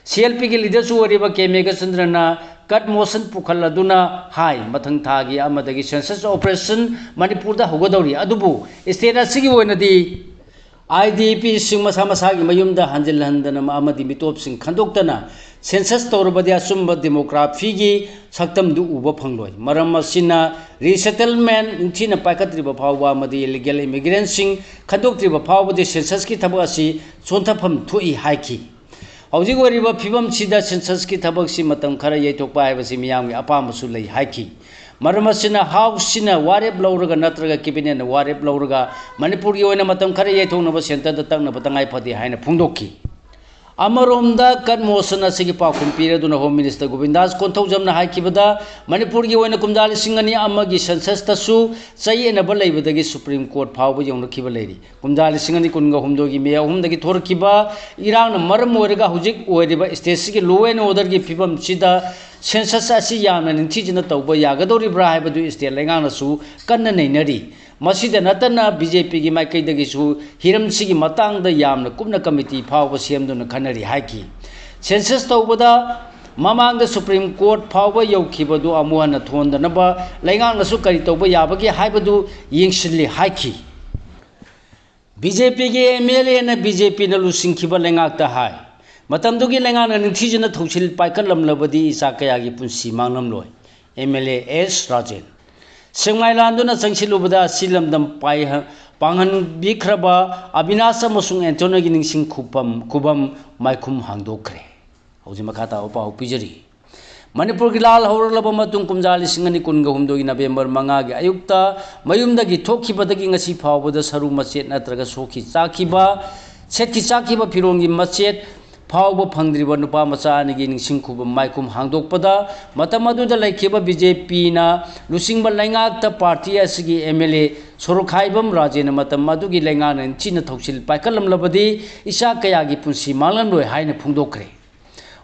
C L Pꯒꯤ leaderꯁꯨ ꯑꯣꯏꯔꯤꯕ K ꯃꯦꯘꯆꯟꯗ꯭ꯔꯅ cut motion ꯄꯨꯈꯠꯂꯗꯨꯅ ꯍꯥꯏ, ꯃꯊꯪ ꯊꯥꯒꯤ ꯑꯃꯗꯒꯤ census operation ꯃꯅꯤꯄꯨꯔꯗ ꯍꯧꯒꯗꯧꯔꯤ, ꯑꯗꯨꯕꯨ state ꯑꯁꯤꯒꯤ ꯑꯣꯏꯅꯗꯤ I D Pꯁꯤꯡ ꯃꯁꯥ ꯃꯁꯥꯒꯤ ꯃꯌꯨꯝꯗ ꯍꯟꯖꯤꯟ ꯍꯟꯗꯅ ꯑꯃꯗꯤ ꯃꯤꯇꯣꯞꯁꯤꯡ ꯈꯟꯗꯣꯛꯇꯅ census ꯇꯧꯔꯕꯗꯤ ꯑꯆꯨꯝꯕ demographyꯒꯤ ꯁꯛꯇꯝꯗꯨ ꯎꯕ ꯐꯪꯂꯣꯏ꯫ ꯃꯔꯝ ꯑꯁꯤꯅ resettlement ꯅꯤꯡꯊꯤꯅ ꯄꯥꯏꯈꯠꯇ꯭ꯔꯤꯕ ꯐꯥꯎꯕ ꯑꯃꯗꯤ illegal immigrantꯁꯤꯡ ꯈꯟꯗꯣꯛꯇ꯭ꯔꯤꯕ ꯐꯥꯎꯕꯗꯤ censusꯀꯤ ꯊꯕꯛ ꯑꯁꯤ ꯁꯣꯟꯊꯐꯝ ꯊꯣꯛꯏ ꯍꯥꯏꯈꯤ꯫ ꯍꯧꯖꯤꯛ ꯑꯣꯏꯔꯤꯕ ꯐꯤꯕꯝꯁꯤꯗ censusꯀꯤ ꯊꯕꯛꯁꯤ ꯃꯇꯝ ꯈꯔ ꯌꯩꯊꯣꯛꯄ ꯍꯥꯏꯕꯁꯤ ꯃꯤꯌꯥꯝꯒꯤ ꯑꯄꯥꯝꯕꯁꯨ ꯂꯩ ꯍꯥꯏꯈꯤ꯫ ꯃꯔꯝ ꯑꯁꯤꯅ Houseꯁꯤꯅ ꯋꯥꯔꯦꯞ ꯂꯧꯔꯒ ꯅꯠꯇ꯭ꯔꯒ Cabinetꯅ ꯋꯥꯔꯦꯞ ꯂꯧꯔꯒ ꯃꯅꯤꯄꯨꯔꯒꯤ ꯑꯣꯏꯅ ꯃꯇꯝ ꯈꯔ ꯌꯩꯊꯣꯛꯅꯕ centreꯗ ꯇꯛꯅꯕ ꯇꯉꯥꯏ ꯐꯗꯦ ꯍꯥꯏꯅ ꯐꯣꯡꯗꯣꯛꯈꯤ꯫ ꯑꯃꯔꯣꯝꯗ cut motion ꯑꯁꯤꯒꯤ ꯄꯥꯎꯈꯨꯝ ꯄꯤꯔꯗꯨꯅ Home Minister ꯒꯣꯕꯤꯟꯗꯥꯁ ꯀꯣꯟꯊꯧꯖꯝꯅ ꯍꯥꯏꯈꯤꯕꯗ, ꯃꯅꯤꯄꯨꯔꯒꯤ ꯑꯣꯏꯅ ꯀꯨꯝꯖꯥ ꯂꯤꯁꯤꯡ ꯑꯅꯤ ꯑꯃꯒꯤ censusꯇꯁꯨ ꯆꯌꯦꯠꯅꯕ ꯂꯩꯕꯗꯒꯤ Supreme Court ꯐꯥꯎꯕ ꯌꯧꯅꯈꯤꯕ ꯂꯩꯔꯤ꯫ ꯀꯨꯝꯖꯥ ꯂꯤꯁꯤꯡ ꯑꯅꯤ ꯀꯨꯟꯒ ꯍꯨꯝꯗꯣꯏꯒꯤ May ꯑꯍꯨꯝꯗꯒꯤ ꯊꯣꯔꯛꯈꯤꯕ ꯏꯔꯥꯡꯅ ꯃꯔꯝ ꯑꯣꯏꯔꯒ ꯍꯧꯖꯤꯛ ꯑꯣꯏꯔꯤꯕ stateꯁꯤꯒꯤ law and orderꯒꯤ ꯐꯤꯕꯝꯁꯤꯗ census ꯑꯁꯤ ꯌꯥꯝꯅ ꯅꯤꯡꯊꯤꯖꯅ ꯇꯧꯕ ꯌꯥꯒꯗꯧꯔꯤꯕ꯭ꯔꯥ ꯍꯥꯏꯕꯗꯨ state ꯂꯩꯉꯥꯛꯅꯁꯨ ꯀꯟꯅ ꯅꯩꯅꯔꯤ꯫ ꯃꯁꯤꯗ ꯅꯠꯇꯅ BJPꯒꯤ ꯃꯥꯏꯀꯩꯗꯒꯤꯁꯨ ꯍꯤꯔꯝꯁꯤꯒꯤ ꯃꯇꯥꯡꯗ ꯌꯥꯝꯅ ꯀꯨꯞꯅ committee ꯐꯥꯎꯕ ꯁꯦꯝꯗꯨꯅ ꯈꯟꯅꯔꯤ ꯍꯥꯏꯈꯤ꯫ Census ꯇꯧꯕꯗ ꯃꯃꯥꯡꯗ Supreme Court ꯐꯥꯎꯕ ꯌꯧꯈꯤꯕꯗꯨ ꯑꯃꯨꯛ ꯍꯟꯅ ꯊꯣꯟꯗꯅꯕ ꯂꯩꯉꯥꯛꯅꯁꯨ ꯀꯔꯤ ꯇꯧꯕ ꯌꯥꯕꯒꯦ ꯍꯥꯏꯕꯗꯨ ꯌꯦꯡꯁꯤꯜꯂꯤ ꯍꯥꯏꯈꯤ꯫ BJPꯒꯤ MLAꯅ BJPꯅ ꯂꯨꯆꯤꯡꯈꯤꯕ ꯂꯩꯉꯥꯛꯇ ꯍꯥꯏ, ꯃꯇꯝꯗꯨꯒꯤ ꯂꯩꯉꯥꯛꯅ ꯅꯤꯡꯊꯤꯖꯅ ꯊꯧꯁꯤꯜ ꯄꯥꯏꯈꯠꯂꯝꯂꯕꯗꯤ ꯏꯆꯥ ꯀꯌꯥꯒꯤ ꯄꯨꯟꯁꯤ ꯃꯥꯡꯂꯝꯂꯣꯏ꯫ MLA S Rajen. ꯁꯦꯛꯃꯥꯏ ꯂꯥꯟꯗꯨꯅ ꯆꯪꯁꯤꯜꯂꯨꯕꯗ ꯑꯁꯤ ꯂꯝꯗꯝ ꯄꯥꯏꯍ-, ꯄꯥꯡꯍꯟꯕꯤꯈ꯭ꯔꯕ ꯑꯕꯤꯅꯥꯁ ꯑꯃꯁꯨꯡ ꯑꯦꯟꯊꯣꯅꯤꯒꯤ ꯅꯤꯡꯁꯤꯡ ꯈꯨꯕꯝ, ꯈꯨꯕꯝ ꯃꯥꯏꯈꯨꯝ ꯍꯥꯡꯗꯣꯛꯈ꯭ꯔꯦ꯫ ꯍꯧꯖꯤꯛ ꯃꯈꯥ ꯇꯥꯕ ꯄꯥꯎ ꯄꯤꯖꯔꯤ꯫ ꯃꯅꯤꯄꯨꯔꯒꯤ ꯂꯥꯜ ꯍꯧꯔꯛꯂꯕ ꯃꯇꯨꯡ, ꯀꯨꯝꯖꯥ ꯂꯤꯁꯤꯡ ꯑꯅꯤ ꯀꯨꯟꯒ ꯍꯨꯝꯗꯣꯏꯒꯤ ꯅꯕꯦꯝꯕꯔ ꯃꯉꯥꯒꯤ ꯑꯌꯨꯛꯇ ꯃꯌꯨꯝꯗꯒꯤ ꯊꯣꯛꯈꯤꯕꯗꯒꯤ ꯉꯁꯤ ꯐꯥꯎꯕꯗ ꯁꯔꯨ ꯃꯆꯦꯠ ꯅꯠꯇ꯭ꯔꯒ ꯁꯣꯛꯈꯤ ꯆꯥꯈꯤꯕ, ꯁꯦꯠꯈꯤ ꯆꯥꯈꯤꯕ ꯐꯤꯔꯣꯜꯒꯤ ꯃꯆꯦꯠ ꯐꯥꯎꯕ ꯐꯪꯗ꯭ꯔꯤꯕ ꯅꯨꯄꯥ ꯃꯆꯥ ꯑꯅꯤꯒꯤ ꯅꯤꯡꯁꯤꯡ ꯈꯨꯕꯝ ꯃꯥꯏꯈꯨꯝ ꯍꯥꯡꯗꯣꯛꯄꯗ, ꯃꯇꯝ ꯑꯗꯨꯗ ꯂꯩꯈꯤꯕ ꯕꯤ ꯖꯦ ꯄꯤꯅ ꯂꯨꯆꯤꯡꯕ ꯂꯩꯉꯥꯛꯇ ꯄꯥꯔꯇꯤ ꯑꯁꯤꯒꯤ ꯑꯦꯝ ꯑꯦꯜ ꯑꯦ ꯁꯣꯔꯣꯛꯈꯥꯏꯕꯝ ꯔꯥꯖꯦꯟꯅ ꯃꯇꯝ ꯑꯗꯨꯒꯤ ꯂꯩꯉꯥꯛꯅ ꯅꯤꯡꯊꯤꯅ ꯊꯧꯁꯤꯜ ꯄꯥꯏꯈꯠꯂꯝꯂꯕꯗꯤ ꯏꯆꯥ ꯀꯌꯥꯒꯤ ꯄꯨꯟꯁꯤ ꯃꯥꯡꯂꯝꯂꯣꯏ ꯍꯥꯏꯅ ꯐꯣꯡꯗꯣꯛꯈ꯭ꯔꯦ꯫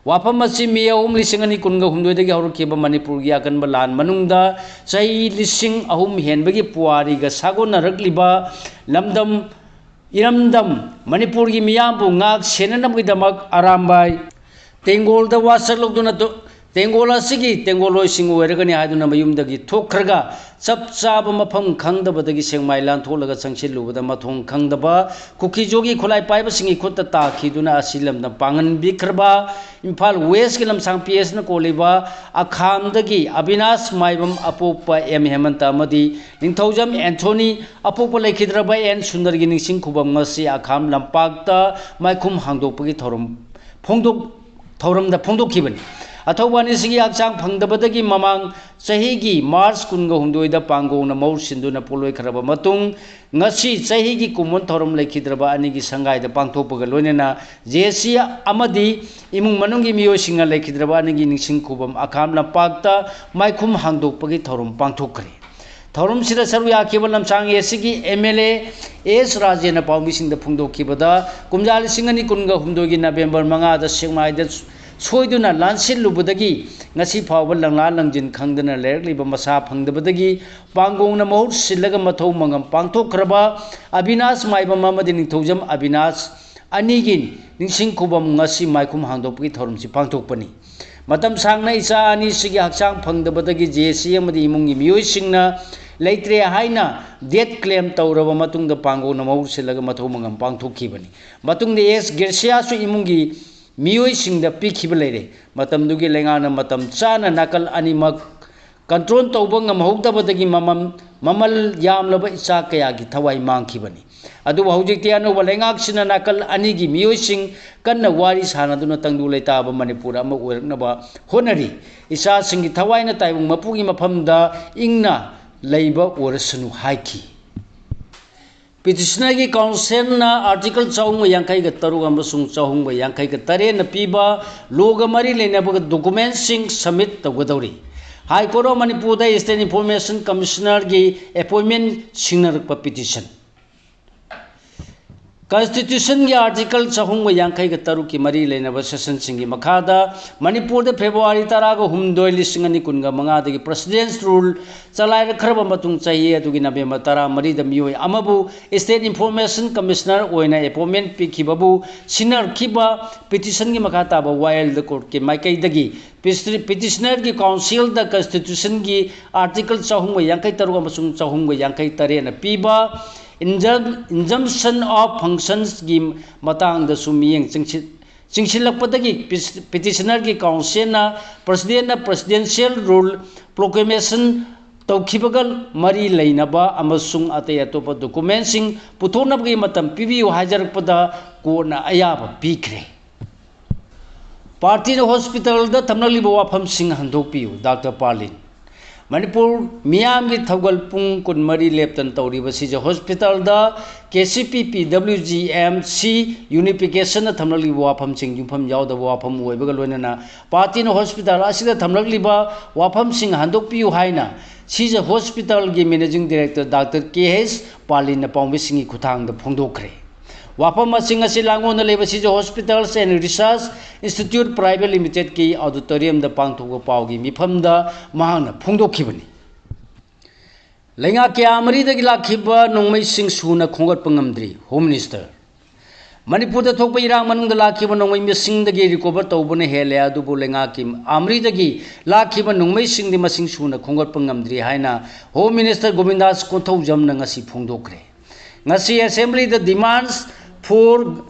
ꯋꯥꯐꯝ ꯑꯁꯤ ꯃꯦ ꯑꯍꯨꯝ, ꯂꯤꯁꯤꯡ ꯑꯅꯤ ꯀꯨꯟꯒ ꯍꯨꯝꯗꯣꯏꯗꯒꯤ ꯍꯧꯔꯛꯈꯤꯕ ꯃꯅꯤꯄꯨꯔꯒꯤ ꯑꯀꯟꯕ ꯂꯥꯟ ꯃꯅꯨꯡꯗ ꯆꯍꯤ ꯂꯤꯁꯤꯡ ꯑꯍꯨꯝ ꯍꯦꯟꯕꯒꯤ ꯄꯨꯋꯥꯔꯤꯒ ꯁꯥꯒꯣꯟꯅꯔꯛꯂꯤꯕ ꯂꯝꯗꯝ ꯏꯔꯝꯗꯝ ꯃꯅꯤꯄꯨꯔꯒꯤ ꯃꯤꯌꯥꯝꯕꯨ ꯉꯥꯛ ꯁꯦꯟꯅꯅꯕꯒꯤꯗꯃꯛ ꯑꯔꯥꯝꯕꯥꯏ ꯇꯦꯡꯒꯣꯜꯗ ꯋꯥꯁꯛ ꯂꯧꯗꯨꯅ ꯇꯣ-, ꯇꯦꯡꯒꯣꯜ ꯑꯁꯤꯒꯤ ꯇꯦꯡꯒꯣꯜꯂꯣꯏꯁꯤꯡ ꯑꯣꯏꯔꯒꯅꯤ ꯍꯥꯏꯗꯨꯅ ꯃꯌꯨꯝꯗꯒꯤ ꯊꯣꯛꯈ꯭ꯔꯒ ꯆꯞ ꯆꯥꯕ ꯃꯐꯝ ꯈꯪꯗꯕꯗꯒꯤ ꯁꯦꯛꯃꯥꯏ ꯂꯥꯟꯊꯣꯛꯂꯒ ꯆꯪꯁꯤꯜꯂꯨꯕꯗ ꯃꯊꯣꯡ ꯈꯪꯗꯕ ꯀꯨꯀꯤꯖꯣꯒꯤ ꯈꯨꯠꯂꯥꯏ ꯄꯥꯏꯕꯁꯤꯡꯒꯤ ꯈꯨꯠꯇ ꯇꯥꯈꯤꯗꯨꯅ ꯑꯁꯤ ꯂꯝꯗꯝ ꯄꯥꯡꯍꯟꯕꯤꯈ꯭ꯔꯕ ꯏꯝꯐꯥꯜ ꯋꯦꯁꯀꯤ ꯂꯝꯁꯥꯡ ꯄꯤ ꯑꯦꯁꯅ ꯀꯣꯜꯂꯤꯕ ꯑꯈꯥꯝꯗꯒꯤ ꯑꯕꯤꯅꯥꯁ ꯃꯥꯏꯕꯝ ꯑꯄꯣꯛꯄ ꯑꯦꯝ ꯍꯦꯃꯟꯇ ꯑꯃꯗꯤ ꯅꯤꯡꯊꯧꯖꯝ ꯑꯦꯟꯊꯣꯅꯤ ꯑꯄꯣꯛꯄ ꯂꯩꯈꯤꯗ꯭ꯔꯕ ꯑꯦꯟ ꯁꯨꯟꯗꯔꯒꯤ ꯅꯤꯡꯁꯤꯡ ꯈꯨꯕꯝ ꯉꯁꯤ ꯑꯈꯥꯝ ꯂꯝꯄꯥꯛꯇ ꯃꯥꯏꯈꯨꯝ ꯍꯥꯡꯗꯣꯛꯄꯒꯤ ꯊꯧꯔꯝ ꯐꯣꯡꯗꯣꯛ-, ꯊꯧꯔꯝꯗ ꯐꯣꯡꯗꯣꯛꯈꯤꯕꯅꯤ꯫ ꯑꯊꯧꯕ ꯑꯅꯤꯁꯤꯒꯤ ꯍꯛꯆꯥꯡ ꯐꯪꯗꯕꯗꯒꯤ ꯃꯃꯥꯡ ꯆꯍꯤꯒꯤ ꯃꯥꯔꯆ ꯀꯨꯟꯒ ꯍꯨꯝꯗꯣꯏꯗ ꯄꯥꯡꯒꯣꯡꯅ ꯃꯍꯨꯠ ꯁꯤꯟꯗꯨꯅ ꯄꯣꯠꯂꯣꯏꯈ꯭ꯔꯕ ꯃꯇꯨꯡ, ꯉꯁꯤ ꯆꯍꯤꯒꯤ ꯀꯨꯝꯑꯣꯟ ꯊꯧꯔꯝ ꯂꯩꯈꯤꯗ꯭ꯔꯕ ꯑꯅꯤꯒꯤ ꯁꯪꯒꯥꯏꯗ ꯄꯥꯡꯊꯣꯛꯄꯒ ꯂꯣꯏꯅꯅ ꯖꯦ ꯑꯦꯁ ꯁꯤ ꯑꯃꯗꯤ ꯏꯃꯨꯡ ꯃꯅꯨꯡꯒꯤ ꯃꯤꯑꯣꯏꯁꯤꯡꯅ ꯂꯩꯈꯤꯗ꯭ꯔꯕ ꯑꯅꯤꯒꯤ ꯅꯤꯡꯁꯤꯡ ꯈꯨꯕꯝ ꯑꯈꯥꯝ ꯂꯝꯄꯥꯛꯇ ꯃꯥꯏꯈꯨꯝ ꯍꯥꯡꯗꯣꯛꯄꯒꯤ ꯊꯧꯔꯝ ꯄꯥꯡꯊꯣꯛꯈ꯭ꯔꯦ꯫ ꯊꯧꯔꯝꯁꯤꯗ ꯁꯔꯨꯛ ꯌꯥꯈꯤꯕ ꯂꯝꯁꯥꯡ ꯑꯦ ꯁꯤꯒꯤ ꯑꯦꯝ ꯑꯦꯜ ꯑꯦ ꯑꯦꯁ ꯔꯥꯖꯦꯟꯅ ꯄꯥꯎꯃꯤꯁꯤꯡꯗ ꯐꯣꯡꯗꯣꯛꯈꯤꯕꯗ, ꯀꯨꯝꯖꯥ ꯂꯤꯁꯤꯡ ꯑꯅꯤ ꯀꯨꯟꯒ ꯍꯨꯝꯗꯣꯏꯒꯤ ꯅꯕꯦꯝꯕꯔ ꯃꯉꯥꯗ ꯁꯦꯛꯃꯥꯏꯗ ꯁꯣꯏꯗꯨꯅ ꯂꯥꯟꯁꯤꯜꯂꯨꯕꯗꯒꯤ ꯉꯁꯤ ꯐꯥꯎꯕ ꯂꯪꯂꯥ ꯂꯪꯖꯤꯟ ꯈꯪꯗꯅ ꯂꯩꯔꯛꯂꯤꯕ ꯃꯁꯥ ꯐꯪꯗꯕꯗꯒꯤ ꯄꯥꯡꯒꯣꯡꯅ ꯃꯍꯨꯠ ꯁꯤꯜꯂꯒ ꯃꯊꯧ ꯃꯉꯝ ꯄꯥꯡꯊꯣꯛꯈ꯭ꯔꯕ ꯑꯕꯤꯅꯥꯁ ꯃꯥꯏꯕꯝ ꯑꯃꯗꯤ ꯅꯤꯡꯊꯧꯖꯝ ꯑꯕꯤꯅꯥꯁ ꯑꯅꯤꯒꯤ ꯅꯤꯡꯁꯤꯡ ꯈꯨꯕꯝ ꯉꯁꯤ ꯃꯥꯏꯈꯨꯝ ꯍꯥꯡꯗꯣꯛꯄꯒꯤ ꯊꯧꯔꯝꯁꯤ ꯄꯥꯡꯊꯣꯛꯄꯅꯤ꯫ ꯃꯇꯝ ꯁꯥꯡꯅ ꯏꯆꯥ ꯑꯅꯤꯁꯤꯒꯤ ꯍꯛꯆꯥꯡ ꯐꯪꯗꯕꯗꯒꯤ ꯖꯦ ꯑꯦꯁ ꯁꯤ ꯑꯃꯗꯤ ꯏꯃꯨꯡꯒꯤ ꯃꯤꯑꯣꯏꯁꯤꯡꯅ ꯂꯩꯇ꯭ꯔꯦ ꯍꯥꯏꯅ ꯗꯦꯠ ꯀ꯭ꯂꯦꯝ ꯇꯧꯔꯕ ꯃꯇꯨꯡꯗ ꯄꯥꯡꯒꯣꯡꯅ ꯃꯍꯨꯠ ꯁꯤꯜꯂꯒ ꯃꯊꯧ ꯃꯉꯝ ꯄꯥꯡꯊꯣꯛꯈꯤꯕꯅꯤ꯫ ꯃꯇꯨꯡꯗ ꯑꯦꯁ ꯒꯦꯔꯁꯤꯌꯥꯁꯨ ꯏꯃꯨꯡꯒꯤ ꯃꯤꯑꯣꯏꯁꯤꯡꯗ ꯄꯤꯈꯤꯕ ꯂꯩꯔꯦ꯫ ꯃꯇꯝꯗꯨꯒꯤ ꯂꯩꯉꯥꯛꯅ ꯃꯇꯝ ꯆꯥꯅ ꯅꯥꯀꯜ ꯑꯅꯤꯃꯛ ꯀꯟꯇ꯭ꯔꯣꯜ ꯇꯧꯕ ꯉꯝꯍꯧꯗꯕꯗꯒꯤ ꯃꯃꯜ, ꯃꯃꯜ ꯌꯥꯝꯂꯕ ꯏꯆꯥ ꯀꯌꯥꯒꯤ ꯊꯋꯥꯏ ꯃꯥꯡꯈꯤꯕꯅꯤ꯫ ꯑꯗꯨꯕꯨ ꯍꯧꯖꯤꯛꯇꯤ ꯑꯅꯧꯕ ꯂꯩꯉꯥꯛꯁꯤꯅ ꯅꯥꯀꯜ ꯑꯅꯤꯒꯤ ꯃꯤꯑꯣꯏꯁꯤꯡ ꯀꯟꯅ ꯋꯥꯔꯤ ꯁꯥꯅꯗꯨꯅ ꯇꯪꯗꯨ ꯂꯩꯇꯥꯕ ꯃꯅꯤꯄꯨꯔ ꯑꯃ ꯑꯣꯏꯔꯛꯅꯕ ꯍꯣꯠꯅꯔꯤ꯫ ꯏꯆꯥꯁꯤꯡꯒꯤ ꯊꯋꯥꯏꯅ ꯇꯥꯏꯕꯪ ꯃꯄꯨꯒꯤ ꯃꯐꯝꯗ ꯏꯪꯅ ꯂꯩꯕ ꯑꯣꯏꯔꯁꯅꯨ ꯍꯥꯏꯈꯤ꯫ ꯄꯤꯇꯤꯁꯅꯔꯒꯤ ꯀꯥꯎꯟꯁꯤꯜꯅ ꯑꯥꯔꯇꯤꯀꯜ ꯆꯍꯨꯝꯒ ꯌꯥꯡꯈꯩꯒ ꯇꯔꯨꯛ ꯑꯃꯁꯨꯡ ꯆꯍꯨꯝꯒ ꯌꯥꯡꯈꯩꯒ ꯇꯔꯦꯠꯅ ꯄꯤꯕ ꯂꯣꯒ ꯃꯔꯤ ꯂꯩꯅꯕ ꯗꯣꯀꯨꯃꯦꯟꯁꯤꯡ ꯁꯕꯃꯤꯠ ꯇꯧꯒꯗꯧꯔꯤ꯫ ꯍꯥꯏ ꯀꯣꯔꯠ ꯑꯣꯐ ꯃꯅꯤꯄꯨꯔꯗ ꯏꯁꯇꯦꯠ ꯏꯟꯐꯣꯔꯃꯦꯁꯟ ꯀꯃꯤꯁꯅꯔꯒꯤ ꯑꯦꯄꯣꯏꯟꯃꯦꯟ ꯁꯤꯡꯅꯔꯛꯄ ꯄꯤꯇꯤꯁꯟ꯫ ꯀꯟꯁꯇꯤꯇ꯭ꯌꯨꯁꯟꯒꯤ ꯑꯥꯔꯇꯤꯀꯜ ꯆꯍꯨꯝꯒ ꯌꯥꯡꯈꯩꯒ ꯇꯔꯨꯛꯀꯤ ꯃꯔꯤ ꯂꯩꯅꯕ ꯁꯦꯛꯁꯟꯁꯤꯡꯒꯤ ꯃꯈꯥꯗ ꯃꯅꯤꯄꯨꯔꯗ ꯐꯦꯕ꯭ꯔꯨꯋꯥꯔꯤ ꯇꯔꯥꯒ ꯍꯨꯝꯗꯣꯏ, ꯂꯤꯁꯤꯡ ꯑꯅꯤ ꯀꯨꯟꯒ ꯃꯉꯥꯗꯒꯤ ꯄ꯭ꯔꯁꯤꯗꯦꯟꯁ ꯔꯨꯜ ꯆꯂꯥꯏꯔꯛꯈ꯭ꯔꯕ ꯃꯇꯨꯡ, ꯆꯍꯤ ꯑꯗꯨꯒꯤ ꯅꯕꯦꯝꯕꯔ ꯇꯔꯥꯃꯔꯤꯗ ꯃꯤꯑꯣꯏ ꯑꯃꯕꯨ ꯏꯁꯇꯦꯠ ꯏꯟꯐꯣꯔꯃꯦꯁꯟ ꯀꯃꯤꯁꯅꯔ ꯑꯣꯏꯅ ꯑꯦꯄꯣꯏꯟꯃꯦꯟ ꯄꯤꯈꯤꯕꯕꯨ ꯁꯤꯟꯅꯔꯛꯈꯤꯕ ꯄꯤꯇꯤꯁꯟꯒꯤ ꯃꯈꯥ ꯇꯥꯕ ꯋꯥꯌꯦꯜꯗ ꯀꯣꯔꯠꯀꯤ ꯃꯥꯏꯀꯩꯗꯒꯤ ꯄꯤꯇꯤꯁꯅꯔꯒꯤ ꯀꯥꯎꯟꯁꯤꯜꯗ ꯀꯟꯁꯇꯤꯇ꯭ꯌꯨꯁꯟꯒꯤ ꯑꯥꯔꯇꯤꯀꯜ ꯆꯍꯨꯝꯒ ꯌꯥꯡꯈꯩ ꯇꯔꯨꯛ ꯑꯃꯁꯨꯡ ꯆꯍꯨꯝꯒ ꯌꯥꯡꯈꯩ ꯇꯔꯦꯠꯅ ꯄꯤꯕ injun-, injunction of functionsꯀꯤ ꯃꯇꯥꯡꯗꯁꯨ ꯃꯤꯠꯌꯦꯡ ꯆꯪꯁꯤꯜ-, ꯆꯤꯡꯁꯤꯜꯂꯛꯄꯗꯒꯤ ꯄꯤꯇꯤꯁꯅꯔꯒꯤ ꯀꯥꯎꯟꯁꯤꯜꯅ ꯄ꯭ꯔꯁꯤꯗꯦꯟꯅ ꯄ꯭ꯔꯁꯤꯗꯦꯟꯁꯤꯌꯦꯜ ꯔꯨꯜ ꯄ꯭ꯔꯣꯀ꯭ꯂꯦꯃꯦꯁꯟ ꯇꯧꯈꯤꯕꯒ ꯃꯔꯤ ꯂꯩꯅꯕ ꯑꯃꯁꯨꯡ ꯑꯇꯩ ꯑꯇꯣꯞꯄ ꯗꯣꯀꯨꯃꯦꯟꯁꯤꯡ ꯄꯨꯊꯣꯛꯅꯕꯒꯤ ꯃꯇꯝ ꯄꯤꯕꯤꯌꯨ ꯍꯥꯏꯖꯔꯛꯄꯗ ꯀꯣꯔꯠꯅ ꯑꯌꯥꯕ ꯄꯤꯈ꯭ꯔꯦ꯫ ꯄꯥꯔꯇꯤꯅ ꯍꯣꯁꯄꯤꯇꯥꯜꯗ ꯊꯝꯂꯛꯂꯤꯕ ꯋꯥꯐꯝꯁꯤꯡ ꯍꯟꯗꯣꯛꯄꯤꯌꯨ, ꯗꯥꯛꯇꯔ ꯄꯥꯂꯤꯟ꯫ ꯃꯅꯤꯄꯨꯔ ꯃꯤꯌꯥꯝꯒꯤ ꯊꯧꯒꯜ ꯄꯨꯡ ꯀꯨꯟꯃꯔꯤ ꯂꯦꯞꯇꯅ ꯇꯧꯔꯤꯕ ꯁꯤꯖ ꯍꯣꯁꯄꯤꯇꯥꯜꯗ ꯀꯦ ꯁꯤ ꯄꯤ ꯄꯤ ꯗꯕ꯭ꯂꯤꯎ ꯖꯤ ꯑꯦꯝ ꯁꯤ ꯌꯨꯅꯤꯐꯤꯀꯦꯁꯟꯅ ꯊꯝꯂꯛꯂꯤꯕ ꯋꯥꯐꯝꯁꯤꯡ ꯌꯨꯝꯐꯝ ꯌꯥꯎꯗꯕ ꯋꯥꯐꯝ ꯑꯣꯏꯕꯒ ꯂꯣꯏꯅꯅ ꯄꯥꯔꯇꯤꯅ ꯍꯣꯁꯄꯤꯇꯥꯜ ꯑꯁꯤꯗ ꯊꯝꯂꯛꯂꯤꯕ ꯋꯥꯐꯝꯁꯤꯡ ꯍꯟꯗꯣꯛꯄꯤꯌꯨ ꯍꯥꯏꯅ ꯁꯤꯖ ꯍꯣꯁꯄꯤꯇꯥꯜꯒꯤ managing director doctor K H ꯄꯥꯂꯤꯟꯅ ꯄꯥꯎꯃꯤꯁꯤꯡꯒꯤ ꯈꯨꯠꯊꯥꯡꯗ ꯐꯣꯡꯗꯣꯛꯈ꯭ꯔꯦ꯫ ꯋꯥꯐꯝ ꯑꯁꯤꯡ ꯑꯁꯤ ꯂꯥꯡꯒꯣꯜꯗ ꯂꯩꯕ Shija hospitals and research institute private ꯂꯤꯃꯤꯇꯦꯠꯀꯤ ꯑꯣꯗꯤꯇꯣꯔꯤꯌꯝꯗ ꯄꯥꯡꯊꯣꯛꯄ ꯄꯥꯎꯒꯤ ꯃꯤꯐꯝꯗ ꯃꯍꯥꯛꯅ ꯐꯣꯡꯗꯣꯛꯈꯤꯕꯅꯤ꯫ ꯂꯩꯉꯥꯛ ꯀꯌꯥ ꯑꯃꯔꯤꯗꯒꯤ ꯂꯥꯛꯈꯤꯕ ꯅꯣꯡꯃꯩꯁꯤꯡ ꯁꯨꯅ ꯈꯣꯝꯒꯠꯄ ꯉꯝꯗ꯭ꯔꯤ, ꯍꯣꯝ ꯃꯤꯅꯤꯁꯇꯔ꯫ ꯃꯅꯤꯄꯨꯔꯗ ꯊꯣꯛꯄ ꯏꯔꯥꯡ ꯃꯅꯨꯡꯗ ꯂꯥꯛꯈꯤꯕ ꯅꯣꯡꯃꯩ ꯃꯁꯤꯡꯗꯒꯤ ꯔꯤꯀꯣꯚꯔ ꯇꯧꯕꯅ ꯍꯦꯜꯂꯦ, ꯑꯗꯨꯕꯨ ꯂꯩꯉꯥꯛꯀꯤ ꯑꯥꯃꯔꯤꯗꯒꯤ ꯂꯥꯛꯈꯤꯕ ꯅꯣꯡꯃꯩꯁꯤꯡꯗꯤ ꯃꯁꯤꯡ ꯁꯨꯅ ꯈꯣꯝꯒꯠꯄ ꯉꯝꯗ꯭ꯔꯤ ꯍꯥꯏꯅ ꯍꯣꯝ ꯃꯤꯅꯤꯁꯇꯔ ꯒꯣꯕꯤꯟꯗꯥꯁ ꯀꯣꯟꯊꯧꯖꯝꯅ ꯉꯁꯤ ꯐꯣꯡꯗꯣꯛꯈ꯭ꯔꯦ꯫ ꯉꯁꯤ ꯑꯦꯁꯦꯝꯕ꯭ꯂꯤꯗ demands for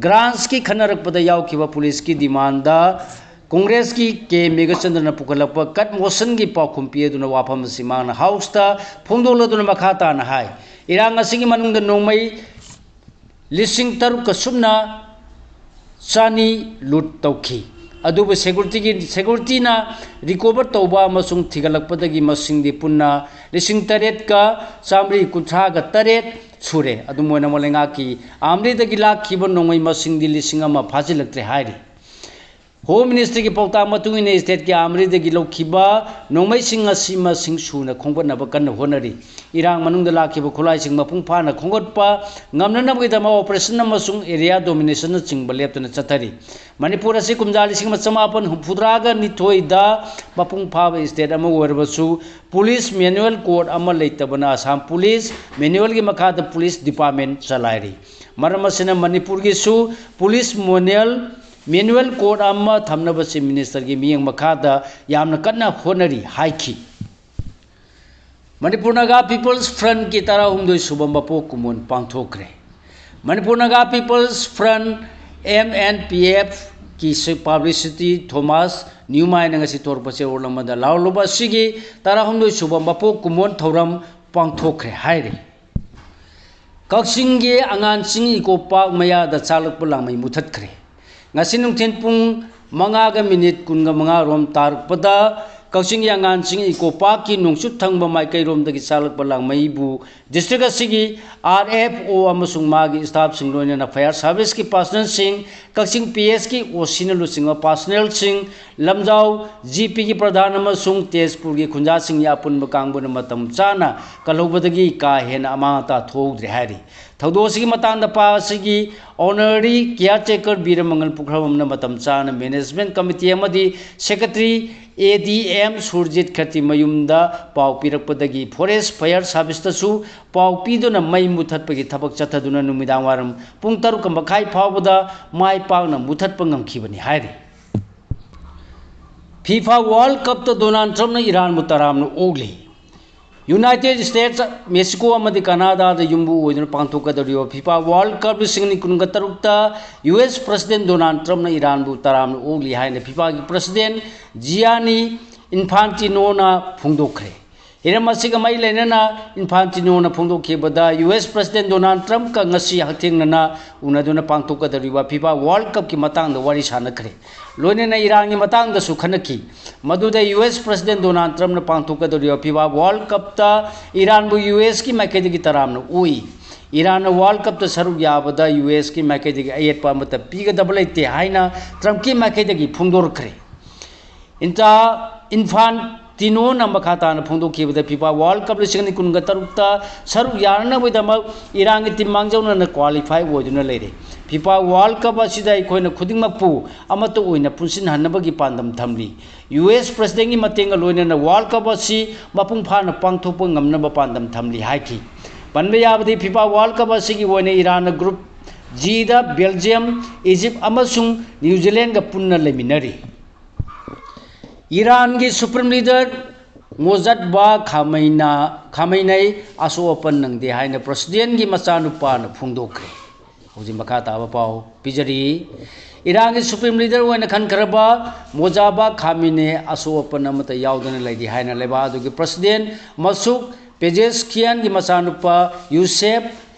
grants ꯀꯤ ꯈꯟꯅꯔꯛꯄꯗ ꯌꯥꯎꯈꯤꯕ ꯄꯨꯂꯤꯁꯀꯤ demand ꯗ ꯀꯣꯡꯒ꯭ꯔꯦꯁꯀꯤ ꯀꯦ ꯃꯦꯘꯆꯟꯗ꯭ꯔꯅ ꯄꯨꯈꯠꯂꯛꯄ cut motion ꯒꯤ ꯄꯥꯎꯈꯨꯝ ꯄꯤꯗꯨꯅ ꯋꯥꯐꯝ ꯑꯁꯤ ꯃꯍꯥꯛꯅ ꯍꯥꯎꯁꯇ ꯐꯣꯡꯗꯣꯛꯂꯗꯨꯅ ꯃꯈꯥ ꯇꯥꯅ ꯍꯥꯏ, ꯏꯔꯥꯡ ꯑꯁꯤꯒꯤ ꯃꯅꯨꯡꯗ ꯅꯣꯡꯃꯩ ꯂꯤꯁꯤꯡ ꯇꯔꯨꯛꯀ ꯁꯨꯞꯅ ꯆꯅꯤ ꯂꯨꯠ ꯇꯧꯈꯤ꯫ ꯑꯗꯨꯕꯨ ꯁꯦꯀ꯭ꯌꯨꯔꯤꯇꯤꯒꯤ, ꯁꯦꯀ꯭ꯌꯨꯔꯤꯇꯤꯅ ꯔꯤꯀꯣꯚꯔ ꯇꯧꯕ ꯑꯃꯁꯨꯡ ꯊꯤꯒꯠꯂꯛꯄꯗꯒꯤ ꯃꯁꯤꯡꯗꯤ ꯄꯨꯟꯅ ꯂꯤꯁꯤꯡ ꯇꯔꯦꯠꯀ ꯆꯥꯃꯔꯤ ꯀꯨꯟꯊ꯭ꯔꯥꯒ ꯇꯔꯦꯠ ꯁꯨꯔꯦ꯫ ꯑꯗꯨꯝ ꯑꯣꯏꯅꯃꯛ, ꯂꯩꯉꯥꯛꯀꯤ ꯑꯥꯔꯃꯔꯤꯗꯒꯤ ꯂꯥꯛꯈꯤꯕ ꯅꯣꯡꯃꯩ ꯃꯁꯤꯡꯗꯤ ꯂꯤꯁꯤꯡ ꯑꯃ ꯐꯥꯖꯤꯜꯂꯛꯇ꯭ꯔꯦ ꯍꯥꯏꯔꯤ꯫ ꯍꯣꯝ ꯃꯤꯅꯤꯁꯇ꯭ꯔꯤꯒꯤ ꯄꯥꯎꯇꯥꯛ ꯃꯇꯨꯡ ꯏꯟꯅ, ꯁ꯭ꯇꯦꯠꯀꯤ ꯑꯥꯔꯃꯔꯤꯗꯒꯤ ꯂꯧꯈꯤꯕ ꯅꯣꯡꯃꯩꯁꯤꯡ ꯑꯁꯤ ꯃꯁꯤꯡ ꯁꯨꯅ ꯈꯣꯝꯒꯠꯅꯕ ꯀꯟꯅ ꯍꯣꯠꯅꯔꯤ꯫ ꯏꯔꯥꯡ ꯃꯅꯨꯡꯗ ꯂꯥꯛꯈꯤꯕ ꯈꯨꯠꯂꯥꯏꯁꯤꯡ ꯃꯄꯨꯡ ꯐꯥꯅ ꯈꯣꯝꯒꯠꯄ ꯉꯝꯅꯅꯕꯒꯤꯗꯃꯛ operation ꯑꯃꯁꯨꯡ area domination ꯅꯆꯤꯡꯕ ꯂꯦꯞꯇꯅ ꯆꯠꯊꯔꯤ꯫ ꯃꯅꯤꯄꯨꯔ ꯑꯁꯤ ꯀꯨꯝꯖꯥ ꯂꯤꯁꯤꯡ ꯑꯃ ꯆꯃꯥꯄꯟ ꯍꯨꯝꯐꯨꯇꯔꯥꯒ ꯅꯤꯊꯣꯏꯗ ꯃꯄꯨꯡ ꯐꯥꯕ ꯁ꯭ꯇꯦꯠ ꯑꯃ ꯑꯣꯏꯔꯕꯁꯨ, ꯄꯨꯂꯤꯁ ꯃꯦꯅꯨꯑꯦꯜ ꯀꯣꯗ ꯑꯃ ꯂꯩꯇꯕꯅ ꯑꯁꯥꯝ ꯄꯨꯂꯤꯁ ꯃꯦꯅꯨꯑꯦꯜꯒꯤ ꯃꯈꯥꯗ ꯄꯨꯂꯤꯁ ꯗꯤꯄꯥꯔꯠꯃꯦꯟ ꯆꯂꯥꯏꯔꯤ꯫ ꯃꯔꯝ ꯑꯁꯤꯅ, ꯃꯅꯤꯄꯨꯔꯒꯤꯁꯨ ꯄꯨꯂꯤꯁ ꯃꯣꯅꯦꯜ ꯃꯦꯅꯨꯑꯦꯜ ꯀꯣꯗ ꯑꯃ ꯊꯝꯅꯕ ꯆꯤꯐ ꯃꯤꯅꯤꯁꯇꯔꯒꯤ ꯃꯤꯠꯌꯦꯡ ꯃꯈꯥꯗ ꯌꯥꯝꯅ ꯀꯟꯅ ꯍꯣꯠꯅꯔꯤ ꯍꯥꯏꯈꯤ꯫ ꯃꯅꯤꯄꯨꯔ ꯅꯥꯒꯥ ꯄꯤꯄꯜꯁ ꯐ꯭ꯔꯟꯠꯀꯤ ꯇꯔꯥꯍꯨꯝꯗꯣꯏ ꯁꯨꯕ ꯃꯄꯣꯛ ꯀꯨꯝꯑꯣꯟ ꯄꯥꯡꯊꯣꯛꯈ꯭ꯔꯦ꯫ Manipur Naga peoples front, M N P F, ꯀꯤ ꯁꯤ-, ꯄꯕ꯭ꯂꯤꯁꯤꯇꯤ ꯊꯣꯃꯥꯁ ꯅ꯭ꯌꯨꯃꯥꯏꯟꯅ ꯉꯁꯤ ꯊꯣꯔꯛꯄ ꯆꯦꯔꯣꯜ ꯑꯃꯗ ꯂꯥꯎꯔꯨꯕ ꯑꯁꯤꯒꯤ ꯇꯔꯥꯍꯨꯝꯗꯣꯏ ꯁꯨꯕ ꯃꯄꯣꯛ ꯀꯨꯝꯑꯣꯟ ꯊꯧꯔꯝ ꯄꯥꯡꯊꯣꯛꯈ꯭ꯔꯦ ꯍꯥꯏꯔꯤ꯫ ꯀꯛꯆꯤꯡꯒꯤ ꯑꯉꯥꯟ ꯆꯤꯡ ꯏꯀꯣ ꯄꯥꯔꯛ ꯃꯌꯥꯗ ꯆꯥꯛꯂꯛꯄ ꯂꯥꯡꯃꯩ ꯃꯨꯊꯠꯈ꯭ꯔꯦ꯫ ꯉꯁꯤ ꯅꯨꯡꯊꯤꯜ ꯄꯨꯡ ꯃꯉꯥꯒ ꯃꯤꯅꯤꯠ ꯀꯨꯟꯒ ꯃꯉꯥ ꯔꯣꯝ ꯇꯥꯔꯛꯄꯗ ꯀꯛꯆꯤꯡꯒꯤ ꯑꯉꯥꯟ ꯆꯤꯡ ꯏꯀꯣ ꯄꯥꯔꯛꯀꯤ ꯅꯣꯡꯆꯨꯞ ꯊꯪꯕ ꯃꯥꯏꯀꯩꯔꯣꯝꯗꯒꯤ ꯆꯥꯛꯂꯛꯄ ꯂꯥꯡꯃꯩꯕꯨ ꯗꯤꯁꯇ꯭ꯔꯤꯛ ꯑꯁꯤꯒꯤ R F O ꯑꯃꯁꯨꯡ ꯃꯥꯒꯤ staff ꯁꯤꯡ, ꯂꯣꯏꯅꯅ fire service ꯀꯤ personnel ꯁꯤꯡ, ꯀꯛꯆꯤꯡ P S ꯀꯤ O C ꯅ ꯂꯨꯆꯤꯡꯕ personnel ꯁꯤꯡ, ꯂꯝꯖꯥꯎ G P ꯒꯤ ꯄ꯭ꯔꯙꯥꯟ ꯑꯃꯁꯨꯡ ꯇꯦꯖꯄꯨꯔꯒꯤ ꯈꯨꯟꯖꯥꯁꯤꯡꯒꯤ ꯑꯄꯨꯟꯕ ꯀꯥꯡꯕꯨꯅ ꯃꯇꯝ ꯆꯥꯅ ꯀꯜꯍꯧꯕꯗꯒꯤ ꯀꯥ ꯍꯦꯟꯅ ꯑꯃꯥꯡ ꯑꯇꯥ ꯊꯣꯛꯍꯧꯗ꯭ꯔꯦ ꯍꯥꯏꯔꯤ꯫ ꯊꯧꯗꯣꯛ ꯑꯁꯤꯒꯤ ꯃꯇꯥꯡꯗ ꯄꯥ ꯑꯁꯤꯒꯤ honorary caretaker ꯕꯤꯔꯃꯪꯒꯜ ꯄꯨꯈ꯭ꯔꯕꯝꯅ ꯃꯇꯝ ꯆꯥꯅ management committee ꯑꯃꯗꯤ secretary A D M Surjit ꯈꯦꯇ꯭ꯔꯤ ꯃꯌꯨꯝꯗ ꯄꯥꯎ ꯄꯤꯔꯛꯄꯗꯒꯤ forest fire service ꯇꯁꯨ ꯄꯥꯎ ꯄꯤꯗꯨꯅ ꯃꯩ ꯃꯨꯊꯠꯄꯒꯤ ꯊꯕꯛ ꯆꯠꯊꯗꯨꯅ ꯅꯨꯃꯤꯗꯥꯡ ꯋꯥꯏꯔꯝ ꯄꯨꯡ ꯇꯔꯨꯛꯀ ꯃꯈꯥꯏ ꯐꯥꯎꯕꯗ ꯃꯥꯏ ꯄꯥꯛꯅ ꯃꯨꯊꯠꯄ ꯉꯝꯈꯤꯕꯅꯤ ꯍꯥꯏꯔꯤ꯫ FIFA World Cup ꯇ ꯗꯣꯅꯥꯜꯗ ꯇ꯭ꯔꯝꯞꯅ ꯏꯔꯥꯟꯕꯨ ꯇꯔꯥꯝꯅ ꯑꯣꯛꯂꯤ꯫ ꯌꯨꯅꯥꯏꯇꯦꯗ ꯁ꯭ꯇꯦꯠꯁ, ꯃꯦꯛꯁꯤꯀꯣ ꯑꯃꯗꯤ ꯀꯅꯥꯗꯥꯗ ꯌꯨꯝꯕꯨ ꯑꯣꯏꯗꯨꯅ ꯄꯥꯡꯊꯣꯛꯀꯗꯧꯔꯤꯕ FIFA World Cup ꯂꯤꯁꯤꯡ ꯑꯅꯤ ꯀꯨꯟꯒ ꯇꯔꯨꯛꯇ U S President ꯗꯣꯅꯥꯜꯗ ꯇ꯭ꯔꯝꯞꯅ ꯏꯔꯥꯟꯕꯨ ꯇꯔꯥꯝꯅ ꯑꯣꯛꯂꯤ ꯍꯥꯏꯅ FIFA ꯒꯤ President ꯖꯤꯌꯥꯅꯤ ꯏꯟꯐꯥꯟꯇꯤꯅꯣꯅ ꯐꯣꯡꯗꯣꯛꯈ꯭ꯔꯦ꯫ ꯍꯤꯔꯝ ꯑꯁꯤꯒ ꯃꯔꯤ ꯂꯩꯅꯅ ꯏꯟꯐꯥꯟꯇꯤꯅꯣꯅ ꯐꯣꯡꯗꯣꯛꯈꯤꯕꯗ, ꯌꯨ ꯑꯦꯁ ꯄ꯭ꯔꯁꯤꯗꯦꯟ ꯗꯣꯅꯥꯜꯗ ꯇ꯭ꯔꯝꯞꯀ ꯉꯁꯤ ꯍꯛꯊꯦꯡꯅꯅ ꯎꯅꯗꯨꯅ ꯄꯥꯡꯊꯣꯛꯀꯗꯧꯔꯤꯕ ꯐꯤꯐꯥ ꯋꯥꯔꯜꯗ ꯀꯞꯀꯤ ꯃꯇꯥꯡꯗ ꯋꯥꯔꯤ ꯁꯥꯟꯅꯈ꯭ꯔꯦ꯫ ꯂꯣꯏꯅꯅ ꯏꯔꯥꯟꯒꯤ ꯃꯇꯥꯡꯗꯁꯨ ꯈꯟꯅꯈꯤ꯫ ꯃꯗꯨꯗ ꯌꯨ ꯑꯦꯁ ꯄ꯭ꯔꯁꯤꯗꯦꯟ ꯗꯣꯅꯥꯜꯗ ꯇ꯭ꯔꯝꯞꯅ ꯄꯥꯡꯊꯣꯛꯀꯗꯧꯔꯤꯕ ꯐꯤꯐꯥ ꯋꯥꯔꯜꯗ ꯀꯞꯇ ꯏꯔꯥꯟꯕꯨ ꯌꯨ ꯑꯦꯁꯀꯤ ꯃꯥꯏꯀꯩꯗꯒꯤ ꯇꯔꯥꯝꯅ ꯑꯣꯛꯏ꯫ ꯏꯔꯥꯟꯅ ꯋꯥꯔꯜꯗ ꯀꯞꯇ ꯁꯔꯨꯛ ꯌꯥꯕꯗ ꯌꯨ ꯑꯦꯁꯀꯤ ꯃꯥꯏꯀꯩꯗꯒꯤ ꯑꯌꯦꯠꯄ ꯑꯃꯠꯇ ꯄꯤꯒꯗꯕ ꯂꯩꯇꯦ ꯍꯥꯏꯅ ꯇ꯭ꯔꯝꯞꯀꯤ ꯃꯥꯏꯀꯩꯗꯒꯤ ꯐꯣꯡꯗꯣꯔꯛꯈ꯭ꯔꯦ꯫ ꯏꯟꯇꯥ-, ꯏꯟꯐꯥꯟꯇꯤꯅꯣꯅ ꯃꯈꯥ ꯇꯥꯅ ꯐꯣꯡꯗꯣꯛꯈꯤꯕꯗ, ꯐꯤꯐꯥ ꯋꯥꯔꯜꯗ ꯀꯞ ꯂꯤꯁꯤꯡ ꯑꯅꯤ ꯀꯨꯟꯒ ꯇꯔꯨꯛꯇ ꯁꯔꯨꯛ ꯌꯥꯅꯅꯕꯒꯤꯗꯃꯛ ꯏꯔꯥꯟꯒꯤ ꯇꯤꯝ ꯃꯥꯡꯖꯧꯅꯅ ꯀ꯭ꯋꯥꯂꯤꯐꯥꯏ ꯑꯣꯏꯗꯨꯅ ꯂꯩꯔꯦ꯫ ꯐꯤꯐꯥ ꯋꯥꯔꯜꯗ ꯀꯞ ꯑꯁꯤꯗ ꯑꯩꯈꯣꯏꯅ ꯈꯨꯗꯤꯡꯃꯛꯄꯨ ꯑꯃꯠꯇ ꯑꯣꯏꯅ ꯄꯨꯟꯁꯤꯟꯍꯟꯅꯕꯒꯤ ꯄꯥꯟꯗꯝ ꯊꯝꯂꯤ꯫ ꯌꯨ ꯑꯦꯁ ꯄ꯭ꯔꯁꯤꯗꯦꯟꯒꯤ ꯃꯇꯦꯡꯒ ꯂꯣꯏꯅꯅ ꯋꯥꯔꯜꯗ ꯀꯞ ꯑꯁꯤ ꯃꯄꯨꯡ ꯐꯥꯅ ꯄꯥꯡꯊꯣꯛꯄ ꯉꯝꯅꯕ ꯄꯥꯟꯗꯝ ꯊꯝꯂꯤ ꯍꯥꯏꯈꯤ꯫ ꯄꯟꯕ ꯌꯥꯕꯗꯤ, ꯐꯤꯐꯥ ꯋꯥꯔꯜꯗ ꯀꯞ ꯑꯁꯤꯒꯤ ꯑꯣꯏꯅ ꯏꯔꯥꯟꯅ ꯒ꯭ꯔꯨꯞ ꯖꯤꯗ ꯕꯦꯜꯖꯤꯌꯝ, ꯏꯖꯤꯞ ꯑꯃꯁꯨꯡ ꯅ꯭ꯌꯨ ꯖꯤꯂꯦꯟꯒ ꯄꯨꯟꯅ ꯂꯩꯃꯤꯟꯅꯔꯤ꯫ ꯏꯔꯥꯟꯒꯤ ꯁꯨꯄ꯭ꯔꯤꯝ ꯂꯤꯗꯔ ꯃꯣꯖꯠꯕꯥ ꯈꯥꯃꯩꯅ-, ꯈꯥꯃꯩꯅꯩ ꯑꯁꯣꯛ ꯑꯄꯟ ꯅꯪꯗꯦ ꯍꯥꯏꯅ ꯄ꯭ꯔꯁꯤꯗꯦꯟꯒꯤ ꯃꯆꯥꯅꯨꯄꯥꯅ ꯐꯣꯡꯗꯣꯛꯈ꯭ꯔꯦ꯫ ꯍꯧꯖꯤꯛ ꯃꯈꯥ ꯇꯥꯕ ꯄꯥꯎ ꯄꯤꯖꯔꯤ꯫ ꯏꯔꯥꯟꯒꯤ ꯁꯨꯄ꯭ꯔꯤꯝ ꯂꯤꯗꯔ ꯑꯣꯏꯅ ꯈꯟꯈ꯭ꯔꯕ ꯃꯣꯖꯥꯕꯥ ꯈꯥꯃꯤꯅꯦ ꯑꯁꯣꯛ ꯑꯄꯟ ꯑꯃꯠꯇ ꯌꯥꯎꯗꯅ ꯂꯩꯔꯤ ꯍꯥꯏꯅ ꯂꯩꯕꯥꯛ ꯑꯗꯨꯒꯤ ꯄ꯭ꯔꯁꯤꯗꯦꯟ ꯃꯁꯨꯛ ꯄꯦꯖꯦꯁꯀꯤꯌꯥꯟꯒꯤ ꯃꯆꯥꯅꯨꯄꯥ ꯌꯨꯁꯦꯞ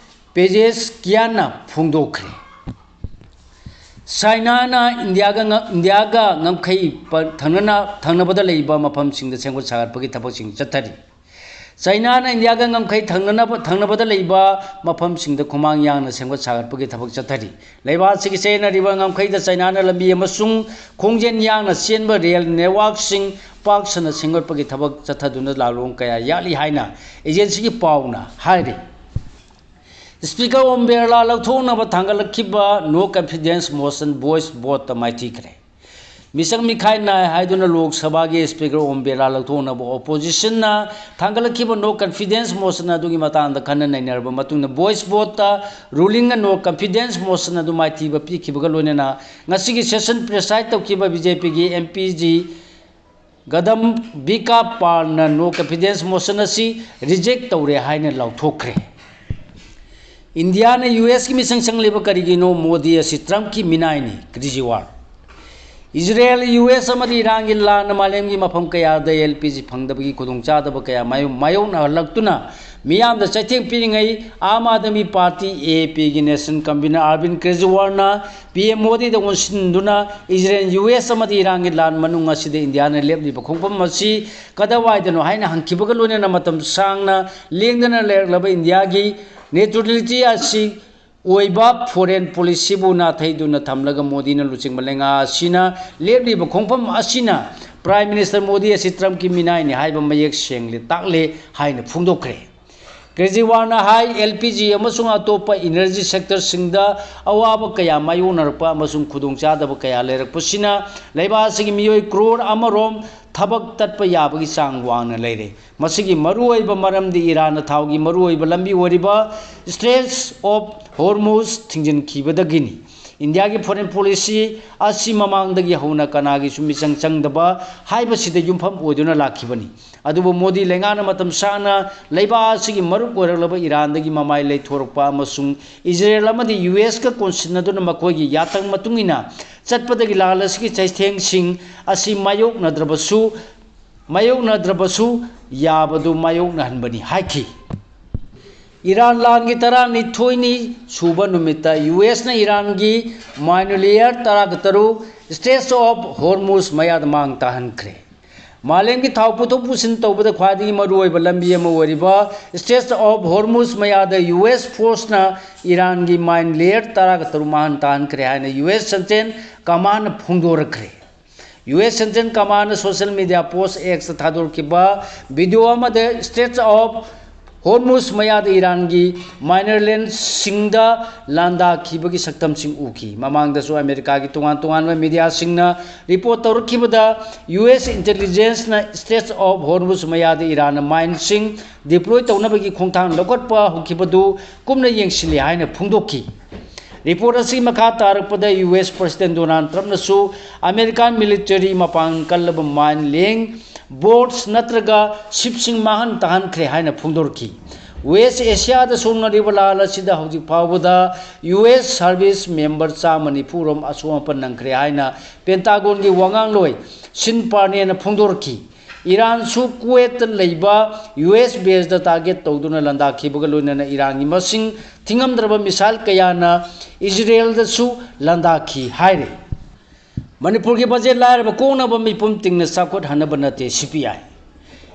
ꯄꯦꯖꯦꯁꯀꯤꯌꯥꯟꯅ ꯐꯣꯡꯗꯣꯛꯈ꯭ꯔꯦ꯫ ꯆꯥꯏꯅꯥꯅ ꯏꯟꯗꯤꯌꯥꯒ ꯉ-, ꯏꯟꯗꯤꯌꯥꯒ ꯉꯝꯈꯩ ꯄ-, ꯊꯪꯅꯅ, ꯊꯪꯅꯕꯗ ꯂꯩꯕ ꯃꯐꯝꯁꯤꯡꯗ ꯁꯦꯝꯒꯠ ꯁꯥꯒꯠꯄꯒꯤ ꯊꯕꯛꯁꯤꯡ ꯆꯠꯊꯔꯤ꯫ ꯆꯥꯏꯅꯥꯅ ꯏꯟꯗꯤꯌꯥꯒ ꯉꯝꯈꯩ ꯊꯪꯅꯅꯕ, ꯊꯪꯅꯕꯗ ꯂꯩꯕ ꯃꯐꯝꯁꯤꯡꯗ ꯈꯨꯃꯥꯡ ꯌꯥꯡꯅ ꯁꯦꯝꯒꯠ ꯁꯥꯒꯠꯄꯒꯤ ꯊꯕꯛ ꯆꯠꯊꯔꯤ꯫ ꯂꯩꯕꯥꯛ ꯑꯁꯤꯒꯤ ꯆꯌꯦꯠꯅꯔꯤꯕ ꯉꯝꯈꯩꯗ ꯆꯥꯏꯅꯥꯅ ꯂꯝꯕꯤ ꯑꯃꯁꯨꯡ ꯈꯣꯡꯖꯦꯜ ꯌꯥꯡꯅ ꯆꯦꯟꯕ ꯔꯦꯜ ꯅꯦꯠꯋꯥꯔꯛꯁꯤꯡ ꯄꯥꯛ ꯁꯟꯅ ꯁꯦꯝꯒꯠꯄꯒꯤ ꯊꯕꯛ ꯆꯠꯊꯗꯨꯅ ꯂꯥꯂꯣꯡ ꯀꯌꯥ ꯌꯥꯠꯂꯤ ꯍꯥꯏꯅ ꯑꯦꯖꯦꯟꯁꯤꯒꯤ ꯄꯥꯎꯅ ꯍꯥꯏꯔꯤ꯫ ꯁ꯭ꯄꯤꯀꯔ ꯑꯣꯝ ꯕꯤꯔꯂꯥ ꯂꯧꯊꯣꯛꯅꯕ ꯊꯥꯡꯒꯠꯂꯛꯈꯤꯕ no confidence motion voice voteꯇ ꯃꯥꯏꯊꯤꯈ꯭ꯔꯦ꯫ ꯃꯤꯆꯪ ꯃꯤꯈꯥꯏ ꯅꯥꯏ ꯍꯥꯏꯗꯨꯅ ꯂꯣꯛ ꯁꯚꯥꯒꯤ ꯁ꯭ꯄꯤꯀꯔ ꯑꯣꯝ ꯕꯤꯔꯂꯥ ꯂꯧꯊꯣꯛꯅꯕ ꯑꯣꯄꯣꯖꯤꯁꯟꯅ ꯊꯥꯡꯒꯠꯂꯛꯈꯤꯕ no confidence motion ꯑꯗꯨꯒꯤ ꯃꯇꯥꯡꯗ ꯈꯟꯅ ꯅꯩꯅꯔꯕ ꯃꯇꯨꯡꯗ voice voteꯇ rulingꯅ no confidence motion ꯑꯗꯨ ꯃꯥꯏꯊꯤꯕ ꯄꯤꯈꯤꯕꯒ ꯂꯣꯏꯅꯅ ꯉꯁꯤꯒꯤ session preside ꯇꯧꯈꯤꯕ ꯕꯤ ꯖꯦ ꯄꯤꯒꯤ ꯑꯦꯝ ꯄꯤ ꯖꯤ ꯒꯗꯝꯕꯤꯀꯥ ꯄꯥꯜꯅ no confidence motion ꯑꯁꯤ reject ꯇꯧꯔꯦ ꯍꯥꯏꯅ ꯂꯥꯎꯊꯣꯛꯈ꯭ꯔꯦ꯫ ꯏꯟꯗꯤꯌꯥꯅ ꯌꯨ ꯑꯦꯁꯀꯤ ꯃꯤꯆꯪ ꯆꯪꯂꯤꯕ ꯀꯔꯤꯒꯤꯅꯣ? ꯃꯣꯗꯤ ꯑꯁꯤ ꯇ꯭ꯔꯝꯞꯀꯤ ꯃꯤꯅꯥꯏꯅꯤ, ꯀ꯭ꯔꯤꯖꯤꯋꯥꯜ꯫ ꯏꯖꯔꯦꯜ, ꯌꯨ ꯑꯦꯁ ꯑꯃꯗꯤ ꯏꯔꯥꯟꯒꯤ ꯂꯥꯟꯅ ꯃꯥꯂꯦꯝꯒꯤ ꯃꯐꯝ ꯀꯌꯥꯗ ꯑꯦꯜ ꯄꯤ ꯖꯤ ꯐꯪꯗꯕꯒꯤ ꯈꯨꯗꯣꯡꯆꯥꯗꯕ ꯀꯌꯥ ꯃꯥꯌꯣꯛ-, ꯃꯥꯌꯣꯛꯅꯍꯜꯂꯛꯇꯨꯅ ꯃꯤꯌꯥꯝꯗ ꯆꯩꯊꯦꯡ ꯄꯤꯔꯤꯉꯩ, Aam Aadmi party, A A ꯄꯤꯒꯤ ꯅꯦꯁꯅꯦꯜ ꯀꯟꯚꯤꯅꯔ ꯑꯥꯔꯕꯤꯟ ꯀ꯭ꯔꯦꯖꯤꯋꯥꯜꯅ ꯄꯤ ꯑꯦꯝ ꯃꯣꯗꯤꯗ ꯑꯣꯟꯁꯤꯟꯗꯨꯅ ꯏꯖꯔꯦꯜ, ꯌꯨ ꯑꯦꯁ ꯑꯃꯗꯤ ꯏꯔꯥꯟꯒꯤ ꯂꯥꯟ ꯃꯅꯨꯡ ꯑꯁꯤꯗ ꯏꯟꯗꯤꯌꯥꯅ ꯂꯦꯞꯂꯤꯕ ꯈꯣꯡꯐꯝ ꯑꯁꯤ ꯀꯗꯥꯏꯋꯥꯏꯗꯅꯣ ꯍꯥꯏꯅ ꯍꯪꯈꯤꯕꯒ ꯂꯣꯏꯅꯅ ꯃꯇꯝ ꯁꯥꯡꯅ ꯂꯦꯡꯗꯅ ꯂꯩꯔꯛꯂꯕ ꯏꯟꯗꯤꯌꯥꯒꯤ ꯅ꯭ꯌꯨꯇ꯭ꯔꯦꯂꯤꯇꯤ ꯑꯁꯤ ꯑꯣꯏꯕ ꯐꯣꯔꯦꯟ ꯄꯣꯂꯤꯁꯤꯕꯨ ꯅꯥꯊꯩꯗꯨꯅ ꯊꯝꯂꯒ ꯃꯣꯗꯤꯅ ꯂꯨꯆꯤꯡꯕ ꯂꯩꯉꯥꯛ ꯑꯁꯤꯅ ꯂꯦꯞꯂꯤꯕ ꯈꯣꯡꯐꯝ ꯑꯁꯤꯅ ꯄ꯭ꯔꯥꯏꯝ ꯃꯤꯅꯤꯁꯇꯔ ꯃꯣꯗꯤ ꯑꯁꯤ ꯇ꯭ꯔꯝꯞꯀꯤ ꯃꯤꯅꯥꯏꯅꯤ ꯍꯥꯏꯕ ꯃꯌꯦꯛ ꯁꯦꯡꯂꯦ ꯇꯥꯛꯂꯦ ꯍꯥꯏꯅ ꯐꯣꯡꯗꯣꯛꯈ꯭ꯔꯦ꯫ ꯀ꯭ꯔꯦꯖꯤꯋꯥꯜꯅ ꯍꯥꯏ, ꯑꯦꯜ ꯄꯤ ꯖꯤ ꯑꯃꯁꯨꯡ ꯑꯇꯣꯞꯄ ꯏꯅꯔꯖꯤ ꯁꯦꯛꯇꯔꯁꯤꯡꯗ ꯑꯋꯥꯕ ꯀꯌꯥ ꯃꯥꯌꯣꯛꯅꯔꯛꯄ ꯑꯃꯁꯨꯡ ꯈꯨꯗꯣꯡꯆꯥꯗꯕ ꯀꯌꯥ ꯂꯩꯔꯛꯄꯁꯤꯅ ꯂꯩꯕꯥꯛ ꯑꯁꯤꯒꯤ ꯃꯤꯑꯣꯏ ꯀ꯭ꯔꯣꯔ ꯑꯃꯔꯣꯝ ꯊꯕꯛ ꯇꯠꯄ ꯌꯥꯕꯒꯤ ꯆꯥꯡ ꯋꯥꯡꯅ ꯂꯩꯔꯦ꯫ ꯃꯁꯤꯒꯤ ꯃꯔꯨꯑꯣꯏꯕ ꯃꯔꯝꯗꯤ ꯏꯔꯥꯟꯅ ꯊꯥꯎꯒꯤ ꯃꯔꯨꯑꯣꯏꯕ ꯂꯝꯕꯤ ꯑꯣꯏꯔꯤꯕ ꯁ꯭ꯇ꯭ꯔꯦꯠꯁ ꯑꯣꯐ ꯍꯣꯔꯃꯨꯖ ꯊꯤꯡꯖꯤꯟꯈꯤꯕꯗꯒꯤꯅꯤ꯫ ꯏꯟꯗꯤꯌꯥꯒꯤ ꯐꯣꯔꯦꯟ ꯄꯣꯂꯤꯁꯤ ꯑꯁꯤ ꯃꯃꯥꯡꯗꯒꯤ ꯍꯧꯅ ꯀꯅꯥꯒꯤꯁꯨ ꯃꯤꯆꯪ ꯆꯪꯗꯕ ꯍꯥꯏꯕꯁꯤꯗ ꯌꯨꯝꯐꯝ ꯑꯣꯏꯗꯨꯅ ꯂꯥꯛꯈꯤꯕꯅꯤ꯫ ꯑꯗꯨꯕꯨ ꯃꯣꯗꯤ ꯂꯩꯉꯥꯛꯅ ꯃꯇꯝ ꯁꯥꯡꯅ ꯂꯩꯕꯥꯛ ꯑꯁꯤꯒꯤ ꯃꯔꯨꯞ ꯑꯣꯏꯔꯛꯂꯕ ꯏꯔꯥꯟꯗꯒꯤ ꯃꯃꯥꯏ ꯂꯩꯊꯣꯔꯛꯄ ꯑꯃꯁꯨꯡ ꯏꯖꯔꯦꯜ ꯑꯃꯗꯤ ꯌꯨ ꯑꯦꯁꯀ ꯀꯣꯟꯁꯤꯟꯅꯗꯨꯅ ꯃꯈꯣꯏꯒꯤ ꯌꯥꯊꯪ ꯃꯇꯨꯡ ꯏꯟꯅ ꯆꯠꯄꯗꯒꯤ ꯂꯥꯜ ꯑꯁꯤꯒꯤ ꯆꯩꯊꯦꯡꯁꯤꯡ ꯑꯁꯤ ꯃꯥꯌꯣꯛꯅꯗ꯭ꯔꯕꯁꯨ, ꯃꯥꯌꯣꯛꯅꯗ꯭ꯔꯕꯁꯨ ꯌꯥꯕꯗꯨ ꯃꯥꯌꯣꯛꯅꯍꯟꯕꯅꯤ ꯍꯥꯏꯈꯤ꯫ ꯏꯔꯥꯟ ꯂꯥꯟꯒꯤ ꯇꯔꯥꯅꯤꯊꯣꯏꯅꯤ ꯁꯨꯕ ꯅꯨꯃꯤꯠꯇ ꯌꯨ ꯑꯦꯁꯅ ꯏꯔꯥꯟꯒꯤ ꯃꯥꯏꯟ ꯂꯦꯌꯔ ꯇꯔꯥꯒ ꯇꯔꯨꯛ, ꯁ꯭ꯇ꯭ꯔꯦꯠꯁ ꯑꯣꯐ ꯍꯣꯔꯃꯨꯖ ꯃꯌꯥꯗ ꯃꯥꯡ ꯇꯥꯍꯟꯈ꯭ꯔꯦ꯫ ꯃꯥꯂꯦꯝꯒꯤ ꯊꯥꯎ ꯄꯨꯊꯣꯛ ꯄꯨꯁꯤꯟ ꯇꯧꯕꯗ ꯈ꯭ꯋꯥꯏꯗꯒꯤ ꯃꯔꯨꯑꯣꯏꯕ ꯂꯝꯕꯤ ꯑꯃ ꯑꯣꯏꯔꯤꯕ ꯁ꯭ꯇ꯭ꯔꯦꯠꯁ ꯑꯣꯐ ꯍꯣꯔꯃꯨꯖ ꯃꯌꯥꯗ ꯌꯨ ꯑꯦꯁ ꯐꯣꯔꯁꯅ ꯏꯔꯥꯟꯒꯤ ꯃꯥꯏꯟ ꯂꯦꯌꯔ ꯇꯔꯥꯒ ꯇꯔꯨꯛ ꯃꯥꯡꯍꯟ ꯇꯥꯍꯟꯈ꯭ꯔꯦ ꯍꯥꯏꯅ ꯌꯨ ꯑꯦꯁ ꯁꯦꯟꯇ꯭ꯔꯦꯜ ꯀꯃꯥꯟꯅ ꯐꯣꯡꯗꯣꯔꯛꯈ꯭ꯔꯦ꯫ ꯌꯨ ꯑꯦꯁ ꯁꯦꯟꯇ꯭ꯔꯦꯜ ꯀꯃꯥꯟꯅ ꯁꯣꯁꯤꯌꯦꯜ ꯃꯤꯗꯤꯌꯥ ꯄꯣꯁ Xꯇ ꯊꯥꯗꯣꯔꯛꯈꯤꯕ ꯚꯤꯗꯤꯑꯣ ꯑꯃꯗ ꯁ꯭ꯇ꯭ꯔꯦꯠꯁ ꯑꯣꯐ ꯍꯣꯔꯃꯨꯖ ꯃꯌꯥꯗ ꯏꯔꯥꯟꯒꯤ ꯃꯥꯏꯅꯔꯂꯦꯟꯁꯤꯡꯗ ꯂꯥꯟꯗꯥꯈꯤꯕꯒꯤ ꯁꯛꯇꯝꯁꯤꯡ ꯎꯈꯤ꯫ ꯃꯃꯥꯡꯗꯁꯨ ꯑꯃꯦꯔꯤꯀꯥꯒꯤ ꯇꯣꯉꯥꯟ ꯇꯣꯉꯥꯟꯕ ꯃꯤꯗꯤꯌꯥꯁꯤꯡꯅ report ꯇꯧꯔꯛꯈꯤꯕꯗ, U S ꯏꯟꯇꯦꯂꯤꯖꯦꯟꯁꯅ ꯁ꯭ꯇ꯭ꯔꯦꯠꯁ of Hormuz ꯃꯌꯥꯗ ꯏꯔꯥꯟꯅ ꯃꯥꯏꯟꯁꯤꯡ ꯗꯤꯄ꯭ꯂꯣꯏ ꯇꯧꯅꯕꯒꯤ ꯈꯣꯡꯊꯥꯡ ꯂꯧꯈꯠꯄ ꯍꯧꯈꯤꯕꯗꯨ ꯀꯨꯞꯅ ꯌꯦꯡꯁꯤꯜꯂꯤ ꯍꯥꯏꯅ ꯐꯣꯡꯗꯣꯛꯈꯤ꯫ ꯔꯤꯄꯣꯔꯠ ꯑꯁꯤ ꯃꯈꯥ ꯇꯥꯔꯛꯄꯗ ꯌꯨ ꯑꯦꯁ ꯄ꯭ꯔꯁꯤꯗꯦꯟ ꯗꯣꯅꯥꯜꯗ ꯇ꯭ꯔꯝꯞꯅꯁꯨ ꯑꯃꯦꯔꯤꯀꯥꯟ ꯃꯤꯂꯤꯇꯔꯤ ꯃꯄꯥꯡꯒꯜ ꯀꯜꯂꯕ ꯃꯥꯏꯟ ꯂꯦꯡ ꯕꯣꯔꯗꯁ ꯅꯠꯇ꯭ꯔꯒ ꯁꯤꯞꯁꯤꯡ ꯃꯥꯡꯍꯟ ꯇꯥꯍꯟꯈ꯭ꯔꯦ ꯍꯥꯏꯅ ꯐꯣꯡꯗꯣꯔꯛꯈꯤ꯫ ꯋꯦꯁ ꯑꯦꯁꯤꯌꯥꯗ ꯁꯣꯛꯅꯔꯤꯕ ꯂꯥꯜ ꯑꯁꯤꯗ ꯍꯧꯖꯤꯛ ꯐꯥꯎꯕꯗ ꯌꯨ ꯑꯦꯁ ꯁꯥꯔꯚꯤꯁ ꯃꯦꯝꯕꯔ ꯆꯥꯝꯃ ꯅꯤꯐꯨ ꯔꯣꯝ ꯑꯁꯣꯛ ꯑꯄꯟ ꯅꯪꯈ꯭ꯔꯦ ꯍꯥꯏꯅ ꯄꯦꯟꯇꯥꯒꯣꯟꯒꯤ ꯋꯥꯉꯥꯡꯂꯣꯏ ꯁꯤꯟ ꯄꯥꯔꯅꯦꯅ ꯐꯣꯡꯗꯣꯔꯛꯈꯤ꯫ ꯏꯔꯥꯟꯁꯨ ꯀꯨꯋꯦꯠꯇ ꯂꯩꯕ ꯌꯨ ꯑꯦꯁ ꯕꯦꯁꯇ ꯇꯥꯔꯒꯦꯠ ꯇꯧꯗꯨꯅ ꯂꯥꯟꯗꯥꯈꯤꯕꯒ ꯂꯣꯏꯅꯅ ꯏꯔꯥꯟꯒꯤ ꯃꯁꯤꯡ ꯊꯤꯉꯝꯗ꯭ꯔꯕ ꯃꯤꯁꯥꯏꯜ ꯀꯌꯥꯅ ꯏꯖꯔꯦꯜꯗꯁꯨ ꯂꯥꯟꯗꯥꯈꯤ ꯍꯥꯏꯔꯤ꯫ ꯃꯅꯤꯄꯨꯔꯒꯤ ꯕꯖꯦꯠ ꯂꯥꯏꯔꯕ ꯀꯣꯛꯅꯕ ꯃꯤꯄꯨꯝ ꯇꯤꯡꯅ ꯆꯥꯎꯈꯠꯍꯟꯅꯕ ꯅꯠꯇꯦ, ꯁꯤ ꯄꯤ ꯑꯥꯏ꯫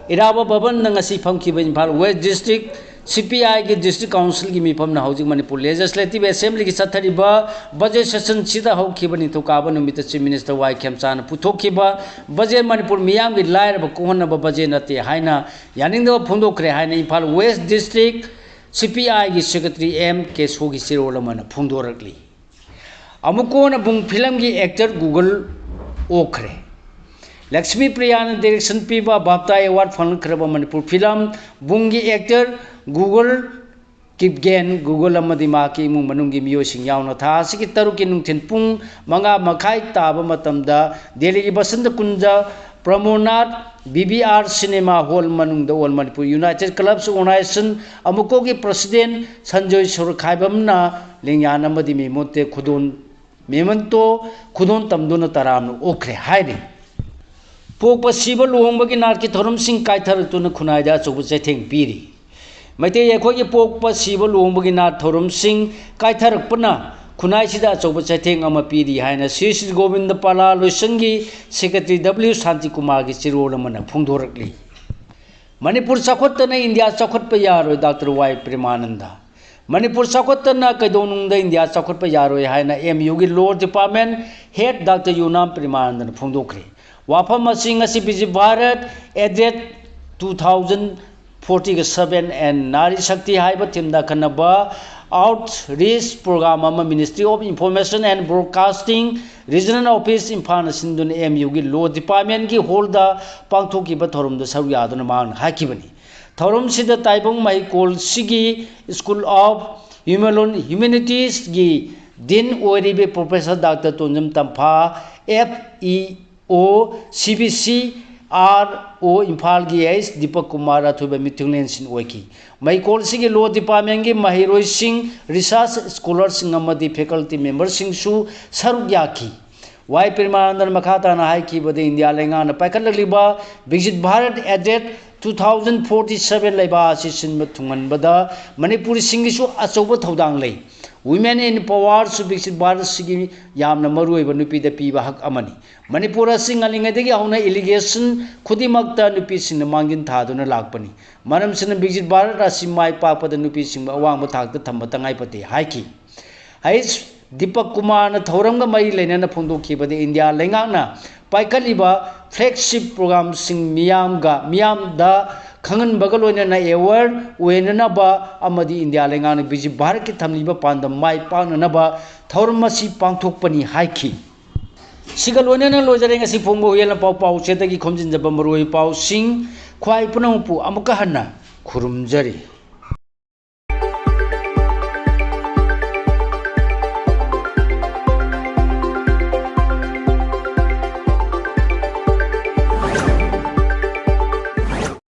ꯏꯔꯥꯕꯣꯠ ꯚꯕꯟꯗ ꯉꯁꯤ ꯐꯝꯈꯤꯕ ꯏꯝꯐꯥꯜ ꯋꯦꯁ ꯗꯤꯁꯇ꯭ꯔꯤꯛ ꯁꯤ ꯄꯤ ꯑꯥꯏꯒꯤ ꯗꯤꯁꯇ꯭ꯔꯤꯛ ꯀꯥꯎꯟꯁꯤꯜꯒꯤ ꯃꯤꯐꯝꯅ ꯍꯧꯖꯤꯛ ꯃꯅꯤꯄꯨꯔ ꯂꯦꯖꯤꯁꯂꯦꯇꯤꯚ ꯑꯦꯁꯦꯝꯕ꯭ꯂꯤꯒꯤ ꯆꯠꯊꯔꯤꯕ ꯕꯖꯦꯠ ꯁꯦꯁꯟꯁꯤꯗ ꯍꯧꯈꯤꯕ ꯅꯤꯡꯊꯧꯀꯥꯕ ꯅꯨꯃꯤꯠꯇ ꯆꯤꯐ ꯃꯤꯅꯤꯁꯇꯔ ꯋꯥꯏ ꯈꯦꯝꯆꯥꯅ ꯄꯨꯊꯣꯛꯈꯤꯕ ꯕꯖꯦꯠ ꯃꯅꯤꯄꯨꯔ ꯃꯤꯌꯥꯝꯒꯤ ꯂꯥꯏꯔꯕ ꯀꯣꯛꯍꯟꯅꯕ ꯕꯖꯦꯠ ꯅꯠꯇꯦ ꯍꯥꯏꯅ ꯌꯥꯅꯤꯡꯗꯕ ꯐꯣꯡꯗꯣꯛꯈ꯭ꯔꯦ ꯍꯥꯏꯅ ꯏꯝꯐꯥꯜ ꯋꯦꯁ ꯗꯤꯁꯇ꯭ꯔꯤꯛ ꯁꯤ ꯄꯤ ꯑꯥꯏꯒꯤ ꯁꯦꯀ꯭ꯔꯦꯇꯔꯤ ꯑꯦꯝ ꯀꯦꯁꯣꯒꯤ ꯆꯦꯔꯣꯜ ꯑꯃꯅ ꯐꯣꯡꯗꯣꯔꯛꯂꯤ꯫ ꯑꯃꯨꯛ ꯀꯣꯟꯅ ꯕꯨꯡ ꯐꯤꯂꯝꯒꯤ ꯑꯦꯛꯇꯔ ꯒꯨꯒꯜ ꯑꯣꯛꯈ꯭ꯔꯦ꯫ ꯂꯛꯁꯃꯤ ꯄ꯭ꯔꯤꯌꯥꯅ ꯗꯤꯔꯦꯛꯁꯟ ꯄꯤꯕ ꯕꯥꯞꯇꯥ ꯑꯦꯋꯥꯔꯗ ꯐꯪꯂꯛꯈ꯭ꯔꯕ ꯃꯅꯤꯄꯨꯔ ꯐꯤꯂꯝ ꯕꯨꯡꯒꯤ ꯑꯦꯛꯇꯔ ꯒꯨꯒꯜ ꯀꯤꯞꯒꯦꯟ, ꯒꯨꯒꯜ ꯑꯃꯗꯤ ꯃꯍꯥꯛꯀꯤ ꯏꯃꯨꯡ ꯃꯅꯨꯡꯒꯤ ꯃꯤꯑꯣꯏꯁꯤꯡ ꯌꯥꯎꯅ ꯊꯥ ꯑꯁꯤꯒꯤ ꯇꯔꯨꯛꯀꯤ ꯅꯨꯡꯊꯤꯜ ꯄꯨꯡ ꯃꯉꯥ ꯃꯈꯥꯏ ꯇꯥꯕ ꯃꯇꯝꯗ ꯗꯦꯜꯂꯤꯒꯤ Vasant Kunj promenade P V R cinema hall ꯃꯅꯨꯡꯗ all Manipur united clubs organisation ꯑꯃꯨꯛꯀꯣꯒꯤ ꯄ꯭ꯔꯁꯤꯗꯦꯟ ꯁꯟꯖꯣꯏ ꯁꯣꯔꯈꯥꯏꯕꯝꯅ ꯂꯦꯡꯌꯥꯟ ꯑꯃꯗꯤ ꯃꯤꯃꯣꯠꯇꯦ ꯈꯨꯗꯣꯟ ꯃꯦꯃꯟꯇꯣ ꯈꯨꯗꯣꯟ ꯇꯝꯗꯨꯅ ꯇꯔꯥꯝꯅ ꯑꯣꯛꯈ꯭ꯔꯦ ꯍꯥꯏꯔꯤ꯫ ꯄꯣꯛꯄ ꯁꯤꯕ ꯂꯨꯍꯣꯡꯕꯒꯤ ꯅꯥꯠꯀꯤ ꯊꯧꯔꯝꯁꯤꯡ ꯀꯥꯏꯊꯔꯛꯇꯨꯅ ꯈꯨꯟꯅꯥꯏꯗ ꯑꯆꯧꯕ ꯆꯩꯊꯦꯡ ꯄꯤꯔꯤ꯫ ꯃꯩꯇꯩ ꯑꯩꯈꯣꯏꯒꯤ ꯄꯣꯛꯄ ꯁꯤꯕ ꯂꯨꯍꯣꯡꯕꯒꯤ ꯅꯥꯠ ꯊꯧꯔꯝꯁꯤꯡ ꯀꯥꯏꯊꯔꯛꯄꯅ ꯈꯨꯟꯅꯥꯏꯁꯤꯗ ꯑꯆꯧꯕ ꯆꯩꯊꯦꯡ ꯑꯃ ꯄꯤꯔꯤ ꯍꯥꯏꯅ ꯁ꯭ꯔꯤ ꯁ꯭ꯔꯤ ꯒꯣꯕꯤꯟꯗ ꯄꯥꯂꯥ ꯂꯣꯏꯁꯪꯒꯤ ꯁꯦꯀ꯭ꯔꯦꯇꯔꯤ ꯗꯕ꯭ꯂꯤꯎ ꯁꯥꯟꯇꯤꯀꯨꯃꯥꯔꯒꯤ ꯆꯦꯔꯣꯜ ꯑꯃꯅ ꯐꯣꯡꯗꯣꯔꯛꯂꯤ꯫ ꯃꯅꯤꯄꯨꯔ ꯆꯥꯎꯈꯠꯇꯅ ꯏꯟꯗꯤꯌꯥ ꯆꯥꯎꯈꯠꯄ ꯌꯥꯔꯣꯏ, ꯗꯥꯛꯇꯔ ꯋꯥꯏ ꯄ꯭ꯔꯦꯃꯥꯅꯟꯗ꯫ ꯃꯅꯤꯄꯨꯔ ꯆꯥꯎꯈꯠꯇꯅ ꯀꯩꯗꯧꯅꯨꯡꯗ ꯏꯟꯗꯤꯌꯥ ꯆꯥꯎꯈꯠꯄ ꯌꯥꯔꯣꯏ ꯍꯥꯏꯅ ꯑꯦꯝ ꯌꯨꯒꯤ law department head doctor Yumnam ꯄ꯭ꯔꯦꯃꯥꯅꯟꯗꯅ ꯐꯣꯡꯗꯣꯛꯈ꯭ꯔꯦ꯫ ꯋꯥꯐꯝ ꯑꯁꯤ ꯉꯁꯤ ꯕꯤꯖꯤꯠ ꯚꯥꯔꯠ ꯑꯦꯗꯦꯠ ꯇꯨ ꯊꯥꯎꯖꯟ ꯐꯣꯔꯇꯤꯒ ꯁꯚꯦꯟ ꯑꯦꯟ ꯅꯥꯔꯤ ꯁꯛꯇꯤ ꯍꯥꯏꯕ ꯊꯤꯝꯗ ꯑꯈꯟꯅꯕ ꯑꯥꯎꯠꯔꯤꯆ ꯄ꯭ꯔꯣꯒ꯭ꯔꯥꯝ ꯑꯃ Ministry of Information and Broadcasting Regional Office ꯏꯝꯐꯥꯜꯅ ꯁꯤꯟꯗꯨꯅ ꯑꯦꯝ ꯌꯨꯒꯤ ꯂꯣ ꯗꯤꯄꯥꯔꯠꯃꯦꯟꯒꯤ ꯍꯣꯜꯗ ꯄꯥꯡꯊꯣꯛꯈꯤꯕ ꯊꯧꯔꯝꯗ ꯁꯔꯨꯛ ꯌꯥꯗꯨꯅ ꯃꯍꯥꯛꯅ ꯍꯥꯏꯈꯤꯕꯅꯤ꯫ ꯊꯧꯔꯝꯁꯤꯗ ꯇꯥꯏꯕꯪ ꯃꯍꯩꯀꯣꯜꯁꯤꯒꯤ School of Human Humanities ꯒꯤ ꯗꯤꯟ ꯑꯣꯏꯔꯤꯕ ꯄ꯭ꯔꯣꯐꯦꯁꯔ ꯗꯥꯛꯇꯔ ꯇꯣꯟꯖꯝ ꯇꯝꯐꯥ, ꯑꯦꯐ ꯏ ꯑꯣ, ꯁꯤ ꯕꯤ ꯁꯤ ꯑꯥꯔ ꯑꯣ ꯏꯝꯐꯥꯜꯒꯤ ꯑꯩꯆ ꯗꯤꯄꯛ ꯀꯨꯃꯥꯔ ꯑꯊꯣꯏꯕ ꯃꯤꯊꯨꯡꯂꯦꯟꯁꯤꯡ ꯑꯣꯏꯈꯤ꯫ ꯃꯩꯀꯣꯜ ꯑꯁꯤꯒꯤ ꯂꯣ ꯗꯤꯄꯥꯔꯠꯃꯦꯟꯒꯤ ꯃꯍꯩꯔꯣꯏꯁꯤꯡ, ꯔꯤꯁꯥꯔꯆ ꯁ꯭ꯀꯣꯂꯔꯁꯤꯡ ꯑꯃꯗꯤ ꯐꯦꯀꯜꯇꯤ ꯃꯦꯝꯕꯔꯁꯤꯡꯁꯨ ꯁꯔꯨꯛ ꯌꯥꯈꯤ꯫ ꯋꯥꯏ ꯄ꯭ꯔꯦꯃꯥꯅꯟꯗꯅ ꯃꯈꯥ ꯇꯥꯅ ꯍꯥꯏꯈꯤꯕꯗꯤ, ꯏꯟꯗꯤꯌꯥ ꯂꯩꯉꯥꯛꯅ ꯄꯥꯏꯈꯠꯂꯛꯂꯤꯕ Viksit Bharat agenda two thousand forty seven ꯂꯩꯕꯥꯛ ꯑꯁꯤ ꯁꯤꯟꯕ ꯊꯨꯡꯍꯟꯕꯗ ꯃꯅꯤꯄꯨꯔꯤꯁꯤꯡꯒꯤꯁꯨ ꯑꯆꯧꯕ ꯊꯧꯗꯥꯡ ꯂꯩ꯫ Women in Power ꯁꯨ ꯕꯤꯛꯁꯤꯠ ꯚꯥꯔꯠ ꯑꯁꯤꯒꯤ ꯌꯥꯝꯅ ꯃꯔꯨꯑꯣꯏꯕ ꯅꯨꯄꯤꯗ ꯄꯤꯕ ꯍꯛ ꯑꯃꯅꯤ꯫ ꯃꯅꯤꯄꯨꯔ ꯑꯁꯤ ꯉꯜꯂꯤꯉꯩꯗꯒꯤ ꯍꯧꯅ ꯏꯂꯤꯒꯦꯁꯟ ꯈꯨꯗꯤꯡꯃꯛꯇ ꯅꯨꯄꯤꯁꯤꯡꯅ ꯃꯥꯡꯖꯤꯟ ꯊꯥꯗꯨꯅ ꯂꯥꯛꯄꯅꯤ꯫ ꯃꯔꯝꯁꯤꯅ ꯕꯤꯛꯁꯤꯠ ꯚꯥꯔꯠ ꯑꯁꯤ ꯃꯥꯏ ꯄꯥꯛꯄꯗ ꯅꯨꯄꯤꯁꯤꯡꯕꯨ ꯑꯋꯥꯡꯕ ꯊꯥꯛꯇ ꯊꯝꯕ ꯇꯉꯥꯏ ꯐꯗꯦ ꯍꯥꯏꯈꯤ꯫ ꯑꯩꯆ ꯗꯤꯄꯛ ꯀꯨꯃꯥꯔꯅ ꯊꯧꯔꯝꯒ ꯃꯔꯤ ꯂꯩꯅꯅ ꯐꯣꯡꯗꯣꯛꯈꯤꯕꯗ, ꯏꯟꯗꯤꯌꯥ ꯂꯩꯉꯥꯛꯅ ꯄꯥꯏꯈꯠꯂꯤꯕ flagship programꯁꯤꯡ ꯃꯤꯌꯥꯝꯒ, ꯃꯤꯌꯥꯝꯗ ꯈꯪꯍꯟꯕꯒ ꯂꯣꯏꯅꯅ aware ꯑꯣꯏꯅꯅꯕ ꯑꯃꯗꯤ ꯏꯟꯗꯤꯌꯥ ꯂꯩꯉꯥꯛꯅ ꯕꯤꯛꯁꯤꯠ ꯚꯥꯔꯠꯀꯤ ꯊꯝꯂꯤꯕ ꯄꯥꯟꯗꯝ ꯃꯥꯏ ꯄꯥꯛꯅꯅꯕ ꯊꯧꯔꯝ ꯑꯁꯤ ꯄꯥꯡꯊꯣꯛꯄꯅꯤ ꯍꯥꯏꯈꯤ꯫ ꯁꯤꯒ ꯂꯣꯏꯅꯅ ꯂꯣꯏꯖꯔꯦ ꯉꯁꯤ ꯐꯣꯡꯕ ꯍꯨꯏꯌꯦꯟ ꯂꯟꯄꯥꯎ ꯄꯥꯎꯆꯦꯗꯒꯤ ꯈꯣꯝꯖꯤꯟꯖꯕ ꯃꯔꯨꯑꯣꯏꯕ ꯄꯥꯎꯁꯤꯡ꯫ ꯈ꯭ꯋꯥꯏ ꯄꯨꯝꯅꯃꯛꯄꯨ ꯑꯃꯨꯛꯀ ꯍꯟꯅ ꯈꯨꯔꯨꯝꯖꯔꯤ꯫